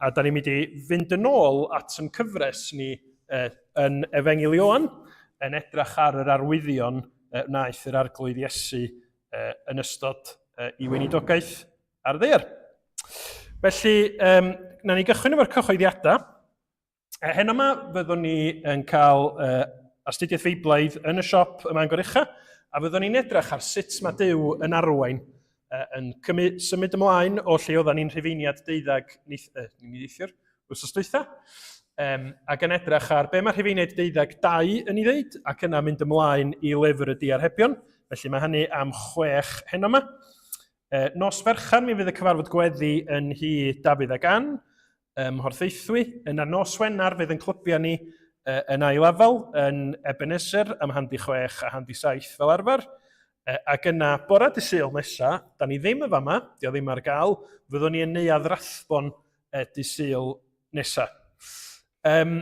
A da ni'n mynd i fynd yn ôl at yn cyfres ni yn Efengyl Ioan, yn edrach ar yr arwyddion wnaeth yr Arglwydd Iesu yn ystod ei weinidogaeth ar y ddaear. Felly, um, na ni gychwyn efo'r cyhoeddiadau. Heno yma, fyddwn ni yn cael astudiaeth Feiblaidd yn y siop yma yn Gorucha, a fyddwn ni'n edrych ar sut mae Duw yn arwain yn cymu, symud ymlaen o lle oedden ni'n rhufeiniad deuddag neith, neithiwr, wythnos dwytha, um, ac yn edrych ar be mae rhufeiniad deuddag 2 yn ei ddeud, ac yna mynd ymlaen i lyfr y diarhebion. Felly mae hynny am chwech heno yma. Nos Fercher mi fydd y cyfarfod gweddi yn nhŷ Dafydd ac Ann, ym Mhorthaethwy. Yna nos Wener fydd yn clybiau ni yn ail afel yn Ebenezer am handi 6 a handi 7 fel arfer. Ac yna bore dy Sul nesa, da ni ddim yn fama, di o ddim ar gael, fyddwn ni yn Neuadd Rathbon dy Sul nesa. Um,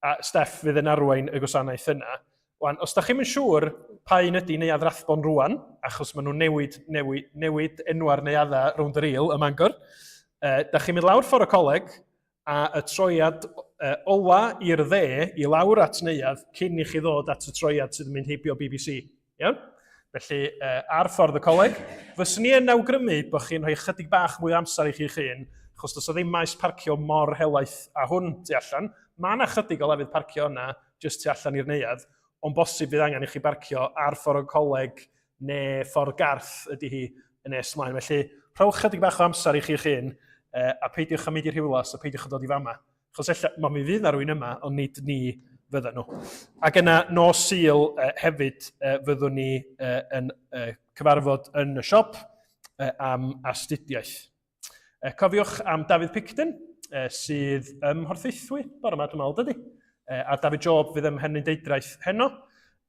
a Steff fydd yn arwain y gwasanaeth yna. Wan, os da chi'm yn siŵr pa un ydy Neuadd Rathbone rwan, achos maen nhw'n newid, newid, newid enwa'r neuaddau rownd yr il ym Mangor, eh, da chi'n mynd lawr ffordd y coleg, a y troiad eh, ola i'r dde i lawr at neuadd cyn i chi ddod at y troiad sydd yn mynd heibio BBC. Iawn? Felly, eh, ar ffordd y coleg, fyswn i yn awgrymu bod chi'n rhoi chydig bach mwy o amser i chi'ch hun, achos does o ddim maes parcio mor helaeth â hwn tu allan. Mae yna chydig o lefydd parcio yna, jyst tu allan i'r neuadd, ond bosib fydd angen i chi barcio ar ffordd y coleg neu ffordd Garth ydy hi yn nes ymlaen. Felly, rhowch chydig bach o amser i chi'ch hun, eh, a peidiwch â mynd i'r Rhiwlas a peidiwch â dod i fama. Achos ella, ma, mi fydd na rwy'n yma, ond nid ni fydden nhw. Ac yna, nos Sul eh, hefyd eh, fyddwn ni eh, yn eh, cyfarfod yn y siop eh, am astudiaeth. Eh, cofiwch am Dafydd Picton, eh, sydd ym Mhorthaethwy, bore yma dwi'n meddwl, dydy? Eh, a Dafydd Job fydd ym Mhenrhyn Deudraeth heno.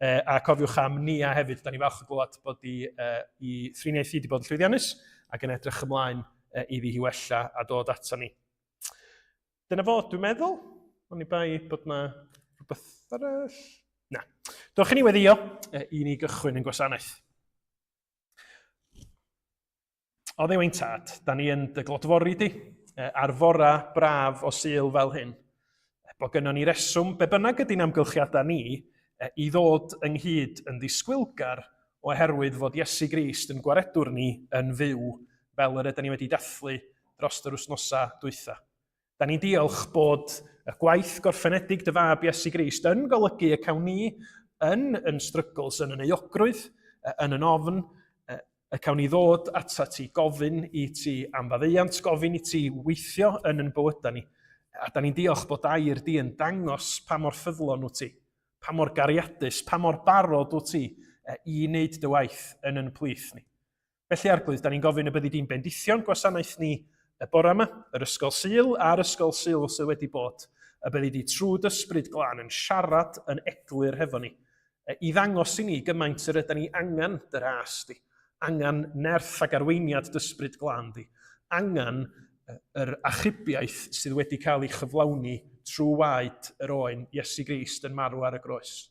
Eh, a cofiwch am Nia hefyd, da ni falch o glywed bod i, eh, i thriniaeth hi wedi bod yn llwyddiannus ac yn edrych ymlaen eh, iddi hi wella a dod ato ni. Dyna fo, dwi'n meddwl. Oni bai bod na rhywbeth arall. Na. Dewch i ni weddio i ni gychwyn yn gwasanaeth. O Dduw ein tad, da ni yn dy glodfori di, ar fora braf o Sul fel hyn. Bod gynnon ni reswm, be bynnag ydy'n amgylchiadau ni, i ddod ynghyd yn ddisgwylgar oherwydd fod Iesu Grist yn gwaredwr ni yn fyw, fel yr ydyn ni wedi dathlu dros yr wythnosau dwytha. Da ni'n diolch bod y gwaith gorffenedig dy fab Iesu Grist yn golygu y cawn ni yn yn struggles, yn yn euogrwydd, yn yn ofn, y cawn ni ddod ata ti, gofyn i ti am faddeuant, gofyn i ti weithio yn yn bywydau ni. A da ni'n diolch bod air di yn dangos pa mor ffyddlon wyt ti, pa mor gariadus, pa mor barod wyt ti i wneud dy waith yn yn plith ni. Felly, Arglwydd, da ni'n gofyn y byddi di'n bendithio'n gwasanaeth ni y bore yma, yr ysgol Sul a'r ysgol Sul sydd wedi bod, y byddi di trwy d'ysbryd glân yn siarad yn eglur hefo ni, i ddangos i ni gymaint yr yda ni angen dy ras di, angen nerth ac arweiniad d'ysbryd glân di, angen yr achubiaeth sydd wedi cael ei chyflawni trwy waed yr oen Iesu Grist yn marw ar y groes.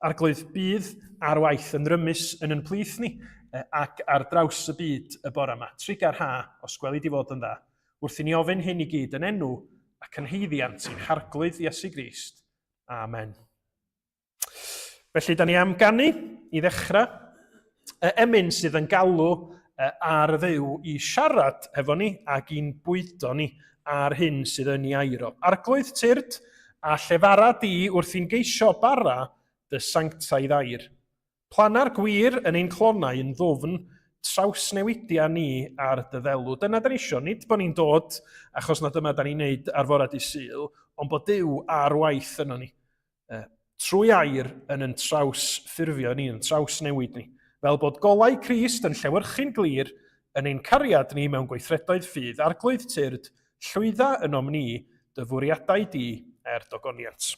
Arglwydd, bydd ar waith yn rymus yn yn plith ni ac ar draws y byd y bore yma. Trugar ha, os gweli di fod yn dda, wrth i ni ofyn hyn i gyd yn enw ac yn haeddiant i'n Harglwydd Iesu Grist. Amen. Felly, da ni am ganu i ddechrau. Y emyn sydd yn galw ar Dduw i siarad hefo ni ac i'n bwydo ni ar hyn sydd yn ei air o. Arglwydd tyrd a llefara di wrth i'n geisio bara dy sanctaidd air. Planna'r gwir yn ein clonau yn ddwfn, trawsnewidia ni ar dy ddelw. Dyna da ni isio, nid bod ni'n dod achos na dyma da ni'n neud ar fore dydd Sul, ond bod Duw ar waith yno ni. Trwy air yn yn trawsffurfio ni, yn trawsnewid ni, fel bod golau Crist yn llewyrchu'n glir yn ein cariad ni mewn gweithredoedd ffydd. Arglwydd tyrd, llwydda ynom ni dy fwriadau di er dogoniant.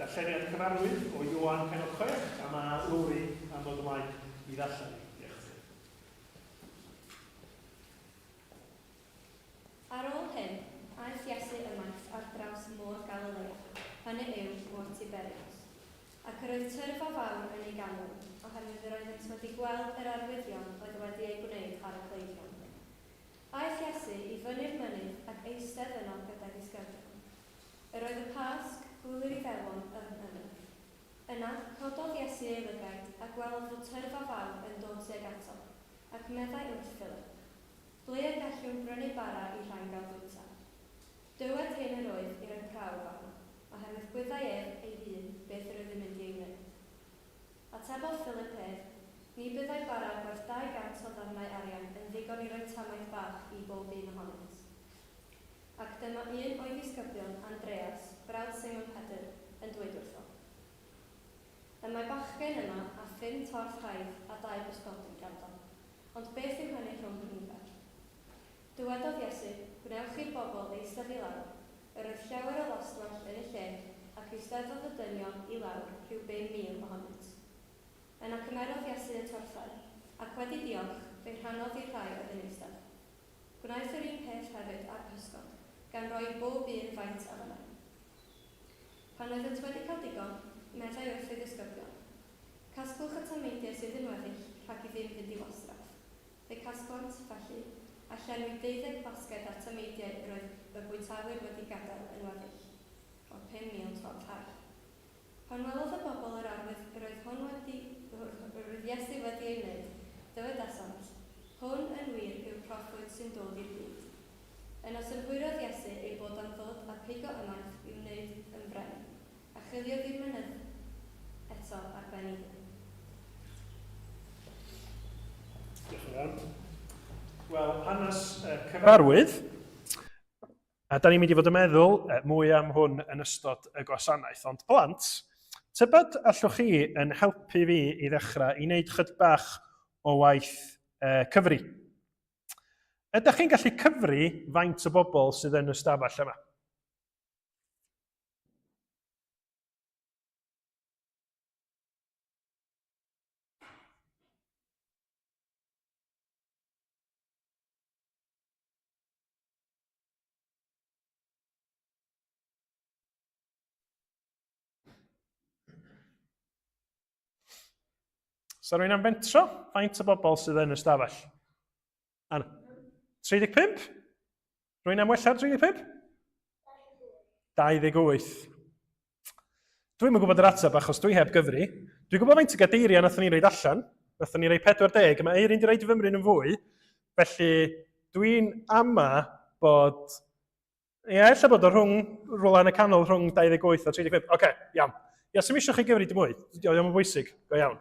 Darlleniad cyfarwydd o Ioan pennod 6, a mae Lowri am ddod ymlaen i ddarllen. Diolch. Ar ôl hyn, aeth Iesu ymaith ar draws Môr Galilea, hynny yw, Môr Tiberias. Ac yr oedd tyrfa fawr yn ei ganlyn, oherwydd yr oeddent wedi gweld yr arwyddion oedd wedi eu gwneud ar y cleifion. Aeth Iesu i fyny'r mynydd ac eistedd yno gyda'i ddisgyblion. Yr oedd y Pasg, gŵyl yr Iddewon, yn ymyl. Yna, cododd Iesu ei lygaid, a gwelodd fod tyrfa fawr yn dod tuag ato, ac meddai wrth Philip, Ble y gallwn brynu bara i'r rhain gael bwyta? Dywed hyn yr oedd i roi prawf arno, oherwydd gwyddai ef ei hun beth yr oedd yn mynd i ei wneud. Atebodd Philip ef, Ni byddai bara gwerth 200 o ddarnau arian yn ddigon i roi tamaid bach i bob un ohonynt. Ac dyma un o'i ddisgyblion, Andreas, brawd Seimon Pedr, yn dweud wrtho, Y mae bachgen yma â phum torth haidd a dau bysgodyn ganddo, ond beth yw hynny rhwng nifer? Dywedodd Iesu, Gwnewch i'r bobl eistedd i lawr. Yr oedd llawer o laswellt yn y lle, ac eisteddodd y dynion i lawr, rhyw 5,000 ohonynt. Yna cymerodd Iesu y torthau, ac wedi diolch, fe'i rhannodd i'r rhai oedd yn eistedd. Gwnaeth yr un peth hefyd â'r pysgod, gan roi i bob un faint a fynnai. Pan oeddent wedi cael digon, meddai wrth ei ddisgyblion, Casglwch y tameidiau sydd yn weddill, rhag i ddim fynd i wastraff. Fe'u casglant, felly, a llenwi deuddeg basged â'r tameidiau yr oedd y bwytawyr wedi gadael yn weddill, o'r 5,000 trodd haill. Pan welodd y bobl yr arwydd yr oedd hwn wedi, yr oedd Iesu wedi ei wneud, dywedasant, Hwn yn wir yw'r proffwyd sy'n dod i'r byd. Yna synhwyrodd Iesu ei bod am ddod â'r pigo ymaith i'w wneud yn frenin, a chiliodd i'r mynydd eto ar ben ei hun. Diolch yn fawr. Wel, hanes cyfarwydd. A da ni'n mynd i fod yn meddwl mwy am hwn yn ystod y gwasanaeth. Ond blant, tybed allwch chi yn helpu fi i ddechrau i wneud chyd bach o waith eh, cyfri. Ydych chi'n gallu cyfri faint o bobl sydd yn y stafell yma? Sa rwy'n am fentro? Faint o bobl sydd yn y stafell? An 35? Rwy'n am wella'r 35? 28. Dwi'm yn gwybod yr ateb achos dwi heb gyfri. Dwi'n gwybod faint o gadeiriau nathon ni roid allan. Nathon ni roi 40, mae Eirin di roid fymryn yn fwy. Felly dwi'n ama bod... Ie, ella bod o rhwng, rhywle yn y canol rhwng 28 a 35. Oce, okay, iawn. Ia, sy'm eisiau chi gyfri dim mwy. Dio ddim yn bwysig, go iawn.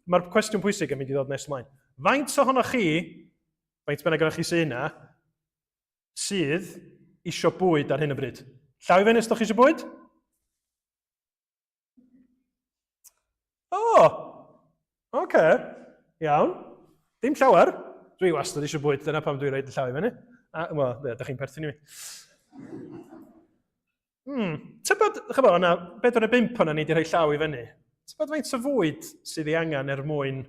Mae'r cwestiwn pwysig yn mynd i ddod nes ymlaen. Faint ohonoch chi, faint bynnag ohonoch chi sy'n yna, sydd isio bwyd ar hyn o bryd? Llaw i fyny os ydych chi eisiau bwyd? O! Oh, oce. Okay. Iawn. Dim llawer. Dwi wastad eisiau bwyd, dyna pam dwi'n rhaid y llaw i fyny. A, wel, ydych chi'n perthyn i mi. Hmm, tybed, chybod, yna, bedwar neu bump o'na ni wedi rhoi llaw i fyny. Tybed faint o fwyd sydd ei angen er mwyn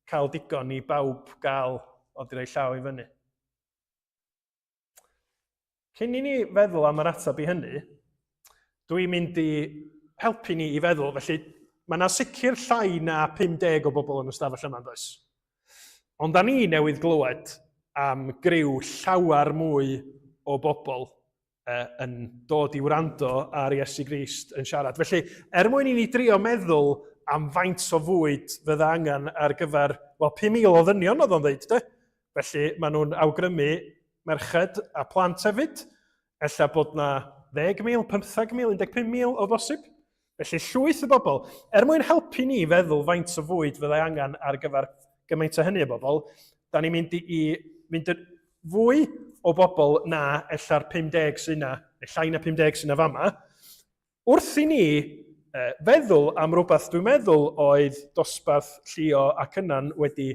cael digon i bawb gael o wedi rhoi llaw i fyny? Cyn i ni feddwl am yr ateb i hynny, dwi'n mynd i helpu ni i feddwl, felly mae yna sicr llai na 50 o bobl yn y stafell yma, does? Ond da ni newydd glywed am griw llawer mwy o bobl yn dod i wrando ar Iesu Grist yn siarad. Felly, er mwyn i ni drio meddwl am faint o fwyd fydda angen ar gyfer, wel, 5,000 o ddynion oedd o'n dweud, de? Felly, maen nhw'n awgrymu merched a plant hefyd. Ella bod na 10,000, 15,000, 15,000 o bosib. Felly llwyth o bobl. Er mwyn helpu ni feddwl faint o fwyd fyddai angen ar gyfer gymaint o hynny o bobl, da ni'n mynd i mynd yn fwy o bobl na ella'r 50 sy'n na, neu llai na 50 sy'n na fama. Wrth i ni feddwl am rhywbeth dwi'n meddwl oedd dosbarth Llio a Cynan wedi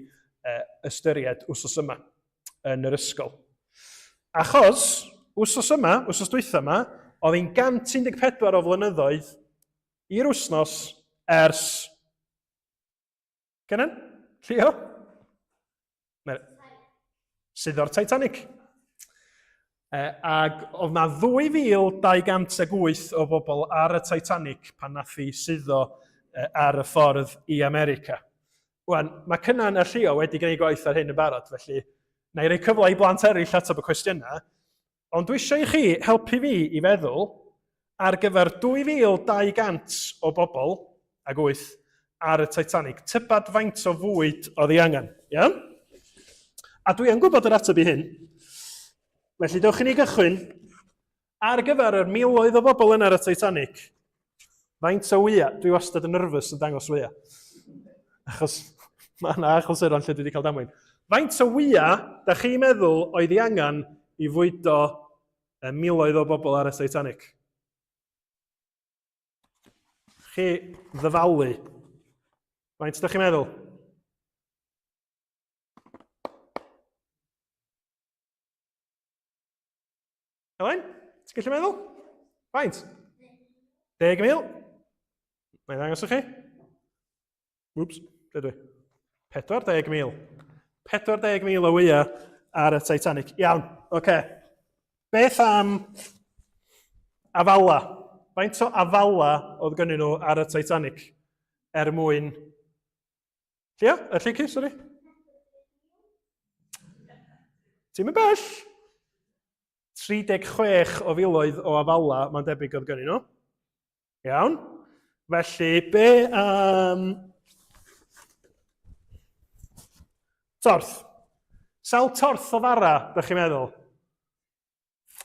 ystyried wsos yma yn yr ysgol. Achos, wsos yma, wsos dwytha yma, oedd hi'n 114 o flynyddoedd i'r wythnos ers... Cynan? Llio? Sydd o'r Titanic. E, ac oedd na 2,208 o bobl ar y Titanic pan nath hi suddo ar y ffordd i America. Wan, mae Cynan a Llio wedi gwneud gwaith ar hyn yn barod, felly na i roi cyfle i blant eraill ateb y cwestiynau, ond dwi eisiau i chi helpu fi i feddwl ar gyfer 2,200 o bobl ag wyth ar y Titanic. Tybed faint o fwyd oedd ei angen, iawn? A dwi yn gwybod yr ateb i hyn. Felly dewch i ni gychwyn ar gyfer yr miloedd o bobl yna ar y Titanic. Faint o wyau? Dwi wastad yn nervous yn dangos wyau. Achos mae yna achlysuron lle dwi wedi cael damwain. Faint o wyau da chi'n meddwl oedd ei angen i fwydo y miloedd o bobl ar y Titanic? Chi ddyfalu. Faint da chi'n meddwl? Elain, ti'n gallu meddwl? Faint? 10,000? Mae'n ddangos i chi. Whoops, lle dwi? 40,000. 40,000 o wyau ar y Titanic. Iawn, oce. Okay. Beth am afala? Faint o afala oedd gynnyn nhw ar y Titanic er mwyn... Llia? Y lleucu, sori. Ti'n mynd bell? 36 o filoedd o afala, mae'n debyg oedd gynnyn nhw. Iawn. Felly, be am... Torth. Sawl torth o fara, da chi'n meddwl?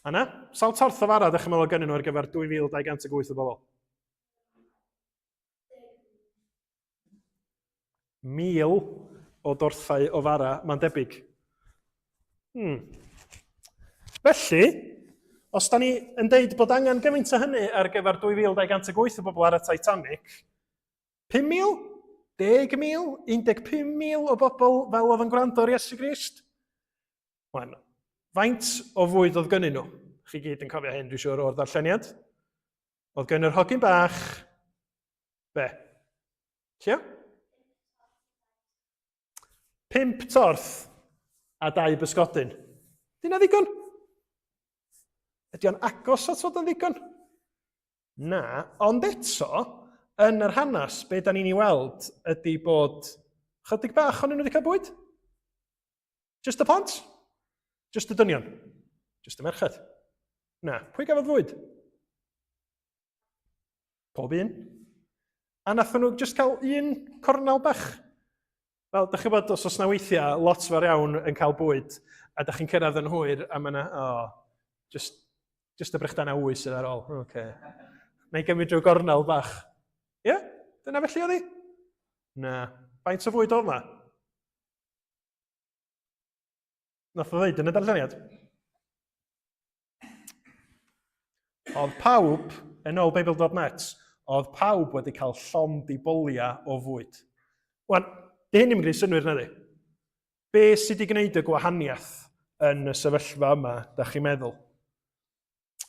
Anna? Sawl torth o fara, da chi'n meddwl gynnyn nhw ar gyfer 2,208 o bobl? 1,000 o dorthau o fara, mae'n debyg. Felly, os da ni yn deud bod angen gymaint o hynny ar gyfer 2,208 o bobl ar y Titanic, 5,000? 10,000? 15,000 o bobl fel oedd yn gwrando ar Iesu Grist? Wan, faint o fwyd oedd gynnyn nhw? Chi gyd yn cofio hyn, dwi'n siŵr, o'r ddarlleniad. Oedd gen yr hogyn bach... Be? Llio? 5 torth a 2 bysgodyn. Dyna ddigon? Ydy o'n agos at fod yn ddigon? Na, ond eto, yn yr hanes, be da ni'n ei weld ydy bod chydig bach o'n nhw wedi cael bwyd. Just y plant? Just y dynion? Just y merched? Na, pwy gafodd fwyd? Pob un. A nath nhw just cael un cornel bach. Wel, da chi'n bod, os oes na weithiau, lot fawr iawn yn cael bwyd, a da chi'n cyrraedd yn hwyr, a mae yna, oh, just, just y brechdan a wy sydd ar ôl. Okay. Na i gymryd rhyw gornel bach. Ie? Yeah? Dyna felly oedd hi? Na. Faint o fwyd oedd na? Nath o ddeud yn y darlleniad. Oedd pawb, yn ôl Bible.net, oedd pawb wedi cael llond i bolia o fwyd. Wan, di hyn ddim yn gwneud synnwyr na di. Be sydd wedi gwneud y gwahaniaeth yn y sefyllfa yma, da chi'n meddwl?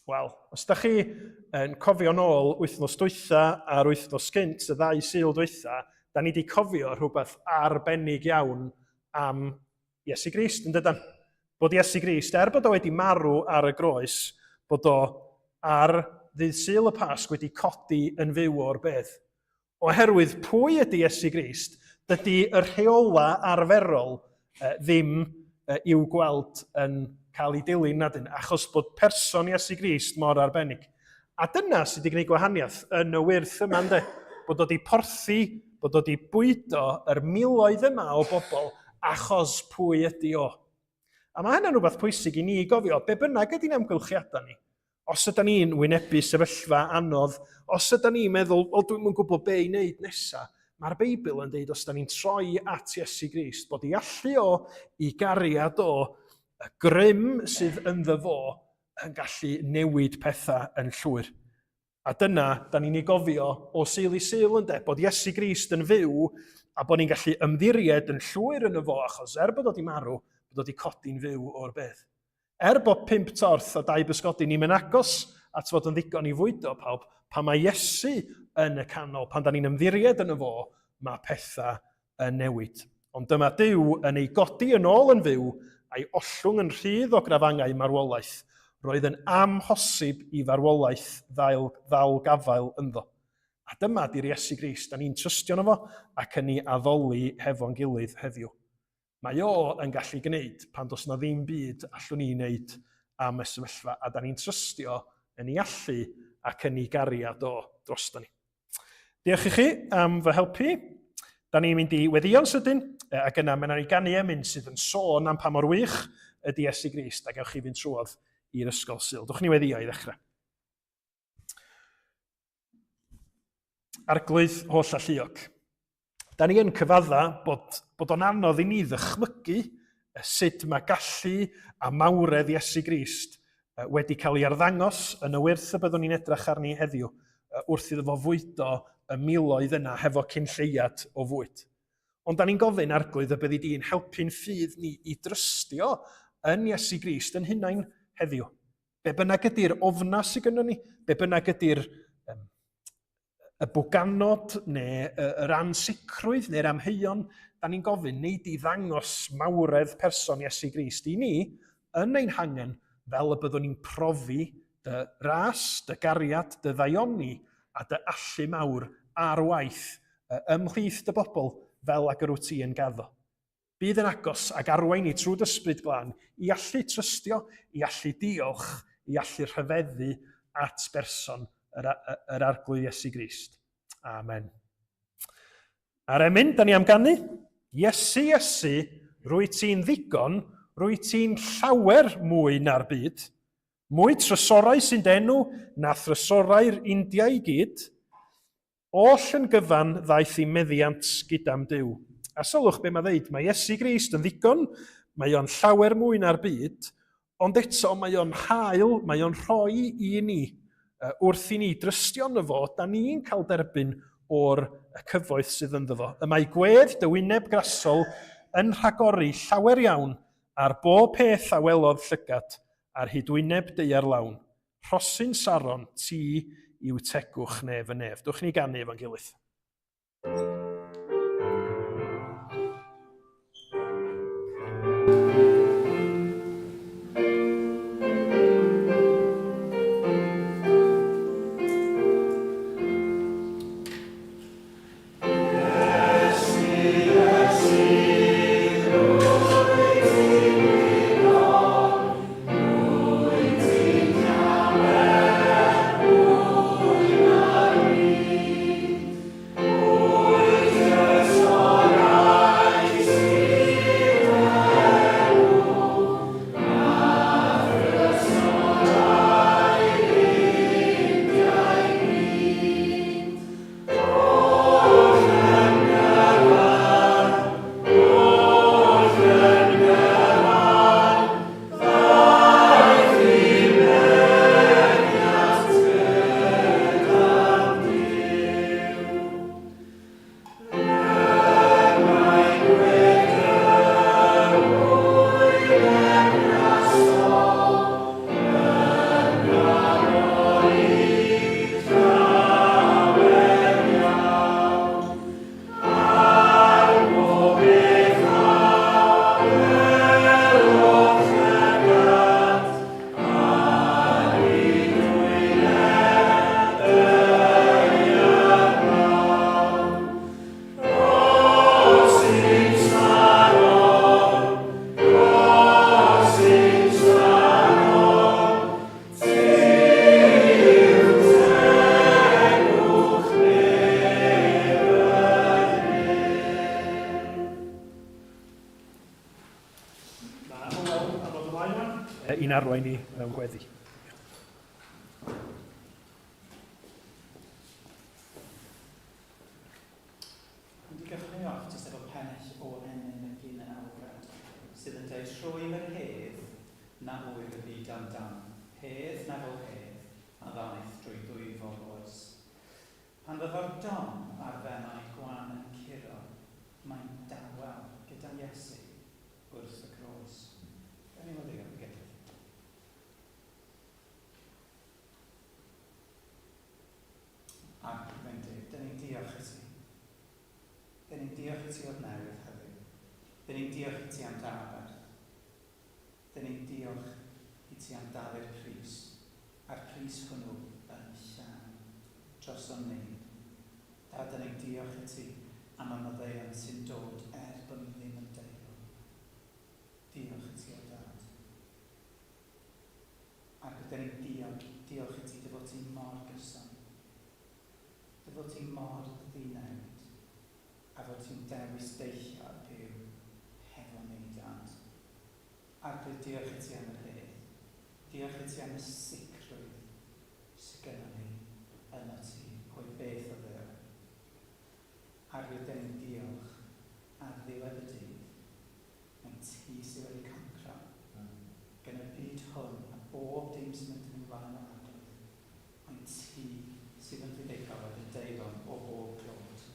Wel, os da chi yn cofio nôl wythnos dwytha a'r wythnos gynt, y ddau Sul dwytha, da ni wedi cofio rhywbeth arbennig iawn am Iesu Grist, yn dydan? Bod Iesu Grist, er bod o wedi marw ar y groes, bod o ar ddydd Sul y Pasg wedi codi yn fyw o'r bedd. Oherwydd pwy ydy Iesu Grist, dydy y rheolau arferol ddim i'w gweld yn cael ei dilyn na dyn, achos bod person Iesu Grist mor arbennig. A dyna sydd wedi gwneud gwahaniaeth yn y wyrth yma, ynddo? Bod o wedi porthi, bod o wedi bwydo yr miloedd yma o bobl achos pwy ydy o. A mae hynny'n rhywbeth pwysig i ni gofio, be bynnag ydy'n amgylchiadau ni. Os ydy ni'n wynebu sefyllfa anodd, os ydy ni'n meddwl, o, dwi'm yn gwybod be i wneud nesaf, mae'r Beibl yn dweud os da ni'n troi at Iesu Grist, bod ei allu o, i gariad o, y grym sydd ynddo fo, yn gallu newid pethau yn llwyr. A dyna, da ni'n ei gofio o Sul i Sul ynde, bod Iesu Grist yn fyw a bod ni'n gallu ymddiried yn llwyr yno fo, achos er bod o wedi marw, bod o wedi codi'n fyw o'r bedd. Er bod 5 torth a 2 bysgodyn ni'm yn agos at fod yn ddigon i fwydo pawb, pan mae Iesu yn y canol, pan da ni'n ymddiried yn y fo, mae pethau yn newid. Ond dyma Duw yn ei godi yn ôl yn fyw a'i ollwng yn rhydd o grafangau marwolaeth. Roedd yn amhosib i farwolaeth ddael, ddal gafael ynddo. A dyma di'r Iesu Grist, da ni'n trystio yno fo ac yn ei addoli hefo'n gilydd heddiw. Mae o yn gallu gwneud pan does na ddim byd allwn ni wneud am y sefyllfa, a da ni'n trystio yn ei allu ac yn ei gariad o drosto ni. Diolch i chi am fy helpu. Da ni'n mynd i weddïo'n sydyn, ac yna mae'n ni ganu emyn sydd yn sôn am pa mor wych ydy Iesu Grist, a gewch chi fynd trwodd i'r ysgol Sul. Dwch ni weddïo i ddechrau. Arglwydd holl alluog. Da ni yn cyfadda bod, bod o'n anodd i ni ddychmygu sut mae gallu a mawredd Iesu Grist wedi cael ei arddangos yn y wyrth y byddwn ni'n edrych arni heddiw wrth iddo fo fwydo y miloedd yna hefo cyn lleiad o fwyd. Ond da ni'n gofyn, Arglwydd, y byddi di'n helpu'n ffydd ni i drystio yn Iesu Grist yn hunain heddiw. Be bynnag ydy'r ofna sydd gynnon ni, be bynnag ydy'r um, y bwganod neu yr ansicrwydd neu'r amheuon, da ni'n gofyn, neu di ddangos mawredd person Iesu Grist i ni yn ein hangen fel y byddwn ni'n profi dy ras, dy gariad, dy ddaioni a dy allu mawr ar waith ymhlith dy bobl fel ag yr wyt ti yn gaddo. Bydd yn agos ac arwain ni trwy dy Ysbryd Glân i allu trystio, i allu diolch, i allu rhyfeddu at berson yr, yr Arglwydd Iesu Grist. Amen. A'r emyn, da ni am ganu. Iesu, Iesu, rwy ti'n ddigon, rwy ti'n llawer mwy na'r byd. Mwy trysorau sy'n d'enw na thrysorau'r India i gyd. Oll yn gyfan ddaeth i meddiant gyda'm Duw. A sylwch be mae ddeud, mae Iesu Grist yn ddigon, mae o'n llawer mwy na'r byd, ond eto mae o'n hael, mae o'n rhoi i ni. Wrth i ni drystio ynddo fo, da ni'n cael derbyn o'r cyfoeth sydd ynddo fo. Y mae gwedd dy wyneb grasol yn rhagori llawer iawn ar bob peth a welodd llygad ar hyd wyneb daear lawn. Rhosyn Saron, ti yw tegwch nef y nef. Dwch ni ganu efo'n gilydd. I'n arwain ni mewn gweddi. Dwi'n di gychwyn off jyst efo pennill o emyn y gyn Alfred, sydd yn dweud rhwydd yr hedd na wyr y byd am dan, hedd na fo hedd a ddaeth drwy ddwyfol oes. Pan fyddo'r don ar fenau gwan yn curo, mae'n dawel gyda Iesu wrth y groes. Gawn ni weddïo efo'n gilydd? diolch i ti o'r newydd heddiw. Dyn ni'n diolch i ti am dy aberth. Dyn ni'n diolch i ti am dalu'r pris, a'r pris hwnnw yn llawn, droson ni. Dad, dyn ni'n diolch i ti am y maddeuant sy'n dod er bod ni ddim yn deilwng. Diolch i ti, o Dad. Ac dyn ni'n diolch, diolch i ti dy fod ti mor gyson. Dy fod ti mor ddinewid, a fod ti'n dewis deithio a byw hefo ni, Dad. Arglwydd, diolch i ti am yr hedd. Diolch i ti am y sicrwydd sy gynnon ni ynot ti, pwy beth o Dduw. Arglwydd, dyn ni'n diolch ar ddiwedd y dydd, mai ti sy wedi concro gan y byd hwn a bob dim sy'n mynd yn ei flaen o Arglwydd. Mai ti sydd yn fuddugol ac yn deilwng o bob clod.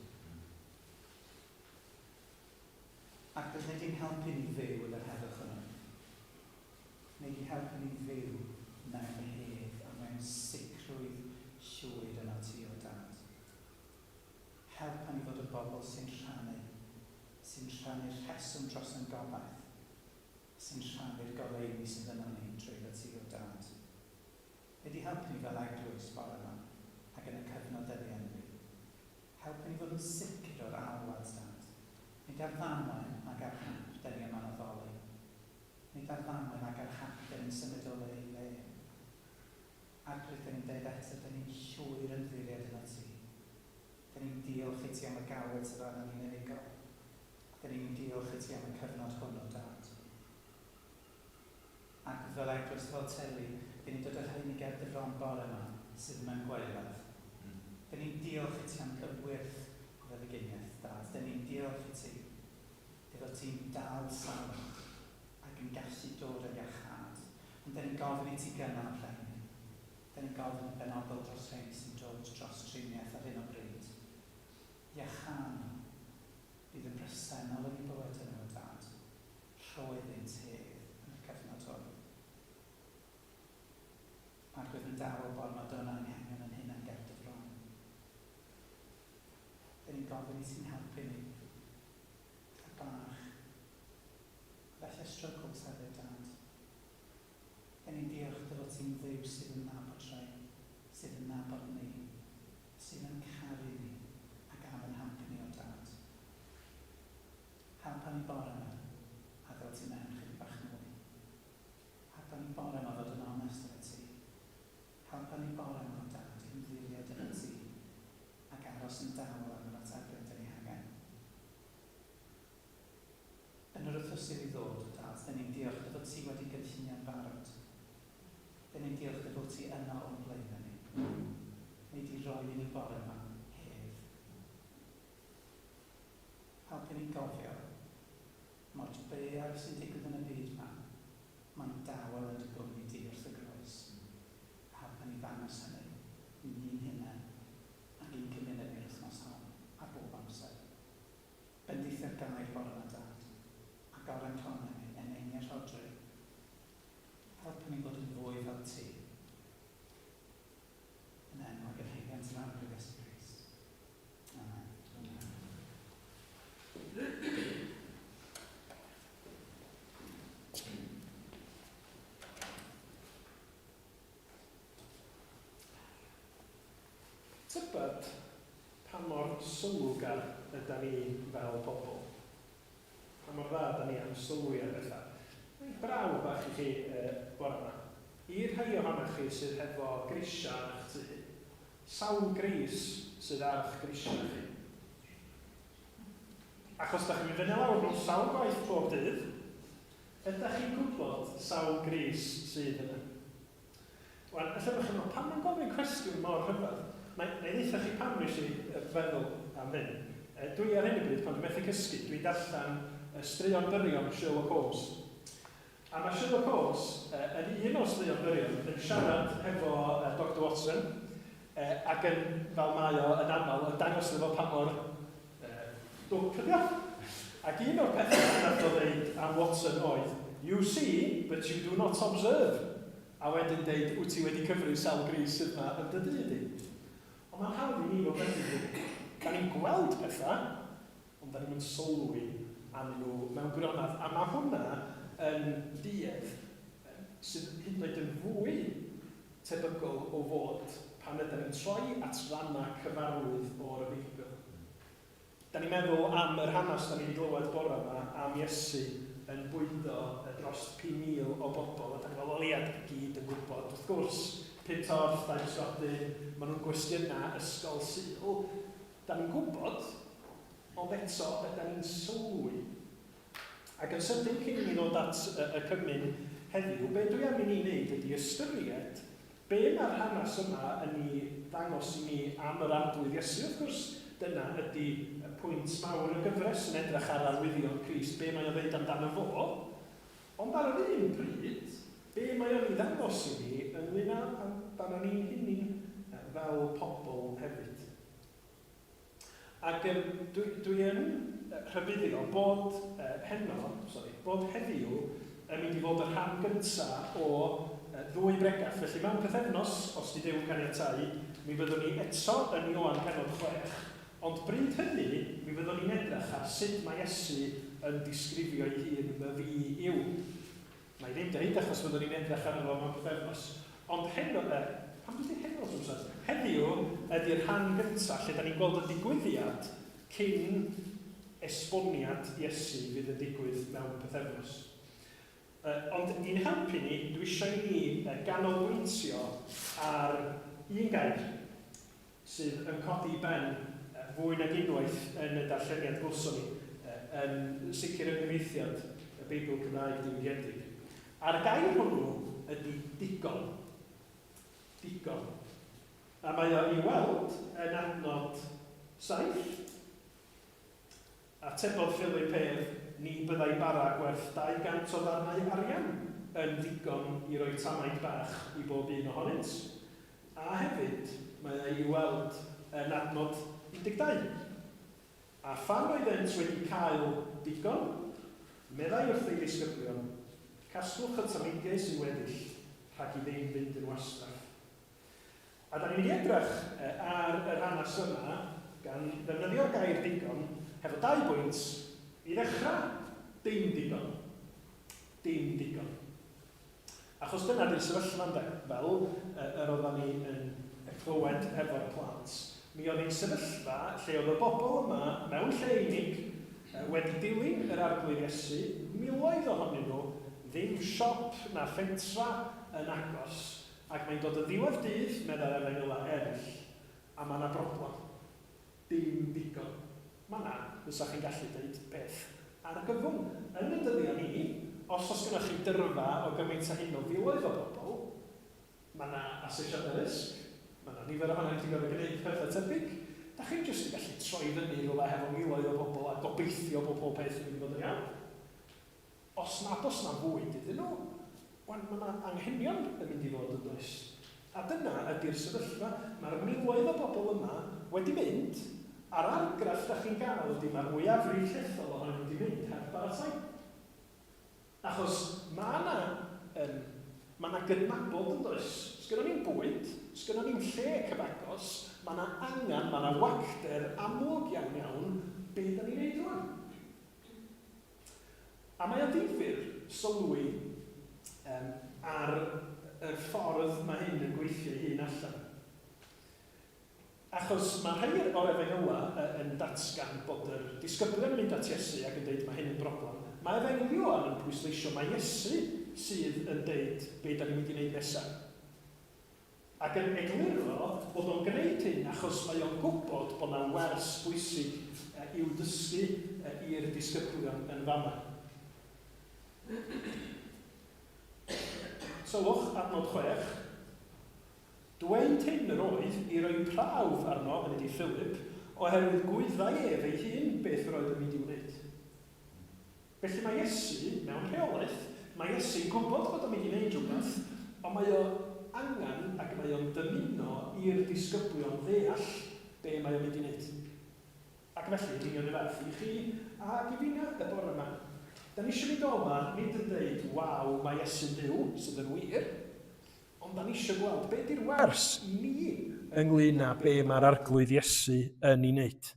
Ac felly di'n helpu ni fyw yn yr heddwch hwnnw. Neu di helpu ni fyw mewn hedd a mewn sicrwydd llwyr yno ti, o Dad. Helpa ni fod yn bobl sy'n rhannu, sy'n rhannu'r rheswm dros ein gobaith, sy'n rhannu'r goleuni sydd yno ni drwyddo ti, o Dad. Wedi helpu ni fel eglwys bore 'ma ac yn y cyfnod dyddiau ynddi. Helpu ni fod yn sicr o'r alwad, Dad. Nid ar ddamwain nag ar hap 'da ni yma'n addoli. Nid ar ddamwain nag ar hap 'da ni'n symud o le i le. Arglwydd, 'da ni'n deud eto, 'da ni'n llwyr ymddiried ynot ti. 'Da ni'n diolch i ti am y galwad sydd arnon ni'n unigol. 'Da ni'n diolch i ti am y cyfnod hwn o Dad. Ac fel eglwys, fel teulu, dyn ni'n dod â rheini ger dy fron bore 'ma sydd mewn gwaeledd. Dyn ni'n diolch i ti am y wyrth o feddyginiaeth, Dad. Dyn ni'n diolch i ti dy fod ti'n dal salwch ac yn gallu dod â iachâd. Ond dyn ni'n gofyn i ti gynnal rheini. Dyn ni'n gofyn yn benodol dros rheini sy'n dod dros triniaeth ar hyn o bryd. Iachâ nhw. Bydd yn bresennol yn eu bywydau nhw, o Dad. Rho iddynt hedd yn y cyfnod hwn. Arglwydd yn dawel gormod o'n anghenion yn hunan ger dy fron. Dyn ni'n gofyn i ti'n helpu ni. Gyda bach. Felly struggles hefyd, Dad. Dyn ni'n diolch dy fod ti'n Dduw sydd yn nabod rhain, sydd yn nabod ni, sydd yn caru ni ac am yn helpu ni o Dad. Helpa ni bore 'ma a ddod ti mewn chydig bach mwy. Helpa ni bore 'ma fod yn onest efo ti. Helpa ni bore 'ma, Dad, i ymddiried ynot ti ac aros yn dawel am yr atebion dyn ni hangen. Yn yr wythnos sydd i ddod, Dad, dyn ni'n diolch dy fod ti wedi gynllunio'n barod. Dyn ni'n diolch dy fod ti yno o'n blaenau ni. Nei di roi i ni bore 'ma hedd. Helpu ni gofio, mor be sy'n digwydd yn y byd 'ma, mae'n dawel yn dy gwmni di wrth y groes. A helpa ni ddangos hynny i ni'n hunain ac i'n cymuned ni'r wythnos hon, a bob amser. Bendithia'r gair bore 'ma, Dad, a goren calonnau ni, eneinio Rhodri. Helpa ni fod yn fwy fel ti. Yn enw ac yn haeddiant yr Arglwydd Iesu Grist. Amen. Tybed pa mor sylwgar yda ni fel pobl? Pa mor dda yda ni am sylwi ar bethau? Mae'n brawf bach i chi bore yma. I'r rhai ohonoch chi sydd hefo grisiau yn eich tŷ, Sawl gris sydd ar 'ych grisiau chi? Achos dach chi'n mynd fyny a lawr nhw sawl gwaith bob dydd, ydach chi'n gwybod sawl gris sydd yna? Wan, ella bod chi'n meddwl, pam mae'n gofyn cwestiwn mor rhyfedd? Na, na i ddeutha chi pam nes i feddwl am hyn. Dwi ar hyn o bryd, pan dwi'n methu cysgu, dwi'n darllen straeon byrion Sherlock Holmes. A mae Sherlock Holmes, yn un o'r straeon byrion, yn siarad hefo Doctor Watson, ac yn, fel mae o yn aml, yn dangos iddo fo pa mor dwp ydi o. Ac un o'r pethau nath o ddeud am Watson oedd, You see, but you do not observe. A wedyn deud, wyt ti wedi cyfri sawl gris sydd 'ma yn dy dŷ di? Ond mae'n hawdd i ni fod felly, dydi? Da ni'n gweld pethau. Ond da ni'm yn sylwi arnyn nhw mewn gwirionedd. A mae hwnna yn duedd sydd hyd yn oed yn fwy tebygol o fod pan ydan ni'n troi at rannau cyfarwydd o'r Beibl. Da ni'n meddwl am yr hanes da ni wedi glywed bore yma am Iesu yn bwydo dros 5,000 o bobl, a da ni'n meddwl, wel ia, da ni gyd yn gwybod, wrth gwrs, pum torth, dau bysgodyn, maen nhw'n gwestiynau ysgol Sul. Da ni'n gwybod, ond eto, ydan ni'n sylwi? Ac yn sydyn cyn i ni ddod at y, y cymun heddiw, be dwi am i ni wneud ydy ystyried be mae'r hanes yma yn ei ddangos i ni am yr Arglwydd Iesu. Wrth gwrs, dyna ydy pwynt mawr y gyfres yn edrych ar arwyddion Crist, be mae o'n ddeud amdano fo. Ond ar yr un pryd, be mae o'n ei ddangos i ni ynglyn â amdano ni'n hunain fel pobl hefyd. Ac yym dwi dwi yn rhybuddio bod yy heno, sori, bod heddiw yn mynd i fod y rhan gynta o ddwy bregeth. Felly mewn pythefnos, os 'di Duw yn caniatáu, mi fyddwn ni eto yn Ioan pennod 6, ond bryd hynny mi fyddwn ni'n edrych ar sut mae Iesu yn disgrifio'i hun, 'My fi yw'. Wna i ddim deud achos fyddwn ni'n edrych arno fo mewn pythefnos. Ond heno, yy, pam dwi'n deud heno trwy'r amser? Heddiw ydy'r rhan gyntaf lle da ni'n gweld y digwyddiad cyn esboniad Iesu fydd yn digwydd mewn pythefnos. Yy, ond i'n helpu ni, dwi eisiau i ni ganolbwyntio ar un gair sydd yn codi i ben fwy nag unwaith yn y darlleniad glywson ni, yn sicr yng nghyfieithiad y Beibl Cymraeg diwygiedig. A'r gair hwnnw ydy digon. Digon. A mae o i'w weld yn adnod 7. Atebodd Philip ef, Ni byddai bara gwerth 200 o ddarnau arian yn ddigon i roi tamaid bach i bob un ohonynt. A hefyd, mae e i'w weld yn adnod 12. A phan oeddent wedi cael digon, meddai wrth ei ddisgyblion, Casglwch y tameidiau sy'n weddill, rhag i ddim fynd yn wastraff. A da ni'n mynd i edrych ar yr hanes yma gan ddefnyddio'r gair digon hefo dau bwynt. I ddechrau, dim digon. Dim digon. Achos dyna di'r sefyllfa ynde, fel yr oeddan ni yn clywed hefo'r plant. Mi oedd hi'n sefyllfa lle oedd y bobl yma mewn lle unig wedi dilyn yr Arglwydd Iesu, miloedd ohonyn nhw, ddim siop na phentra yn agos, Ac mae'n dod yn ddiwedd dydd, meddai'r efengylau eraill, a mae 'na broblem. Dim digon. Mae 'na, fysa chi'n gallu deud, beth argyfwng. Yn y dyddiau ni, os oes gennoch chi dyrfa o gymaint â hyn o filoedd o bobl, mae 'na asesiadau risg, mae 'na nifer ohonon ni 'di gorfod gwneud pethau tebyg. Dach chi'm jyst yn gallu troi fyny rhywle hefo miloedd o bobl a gobeithio bod pob peth yn mynd i fod yn iawn. Os nad oes 'na fwyd iddyn nhw, wel, mae 'na anghenion yn mynd i fod yn does? A dyna ydy'r sefyllfa. Mae'r miloedd o bobl yma wedi mynd, a'r argraff da chi'n gael ydy mae'r mwyafrif llethol ohonyn nhw wedi mynd heb baratoi. Achos mae 'na, yym, mae 'na gydnabod yn does? Sgynnon ni'm bwyd, sgynnon ni'm lle cyfagos, mae 'na angen, mae 'na wacter amlwg iawn iawn, be da ni'n neud rwan? A mae o'n ddifyr sylwi um, ar yr ffordd mae hyn yn gweithio ei hun allan. Achos mae rhai o'r efengylau yn datgan bod yr disgyblion yn mynd at Iesu ac yn dweud mae hyn yn broblem. Mae Efengyl Ioan yn pwysleisio mae Iesu sydd yn dweud be da ni'n mynd i wneud nesaf. Ac yn egluro bod o'n gwneud hyn achos mae o'n gwybod bod 'na wers bwysig i'w dysgu i'r disgyblion yn fama. Sylwch, adnod 6, Dweud hyn yr oedd i roi prawf arno, hynny ydi Philip, oherwydd gwyddai ef ei hun beth yr oedd yn mynd i'w wneud. Felly mae Iesu mewn rheolaeth, mae Iesu'n gwybod bod o'n mynd i wneud rhywbeth, ond mae o angen ac mae o'n dymuno i'r disgyblion ddeall be mae o'n mynd i wneud. Ac felly, yn union y fath i chi ac i finna y bore yma. Da ni eisiau mynd o yma nid yn dweud, waw, mae Iesu'n Dduw, sydd yn wir, ond da ni eisiau gweld be di'r wers i ni ynglyn â be mae'r Arglwydd Iesu yn ei wneud.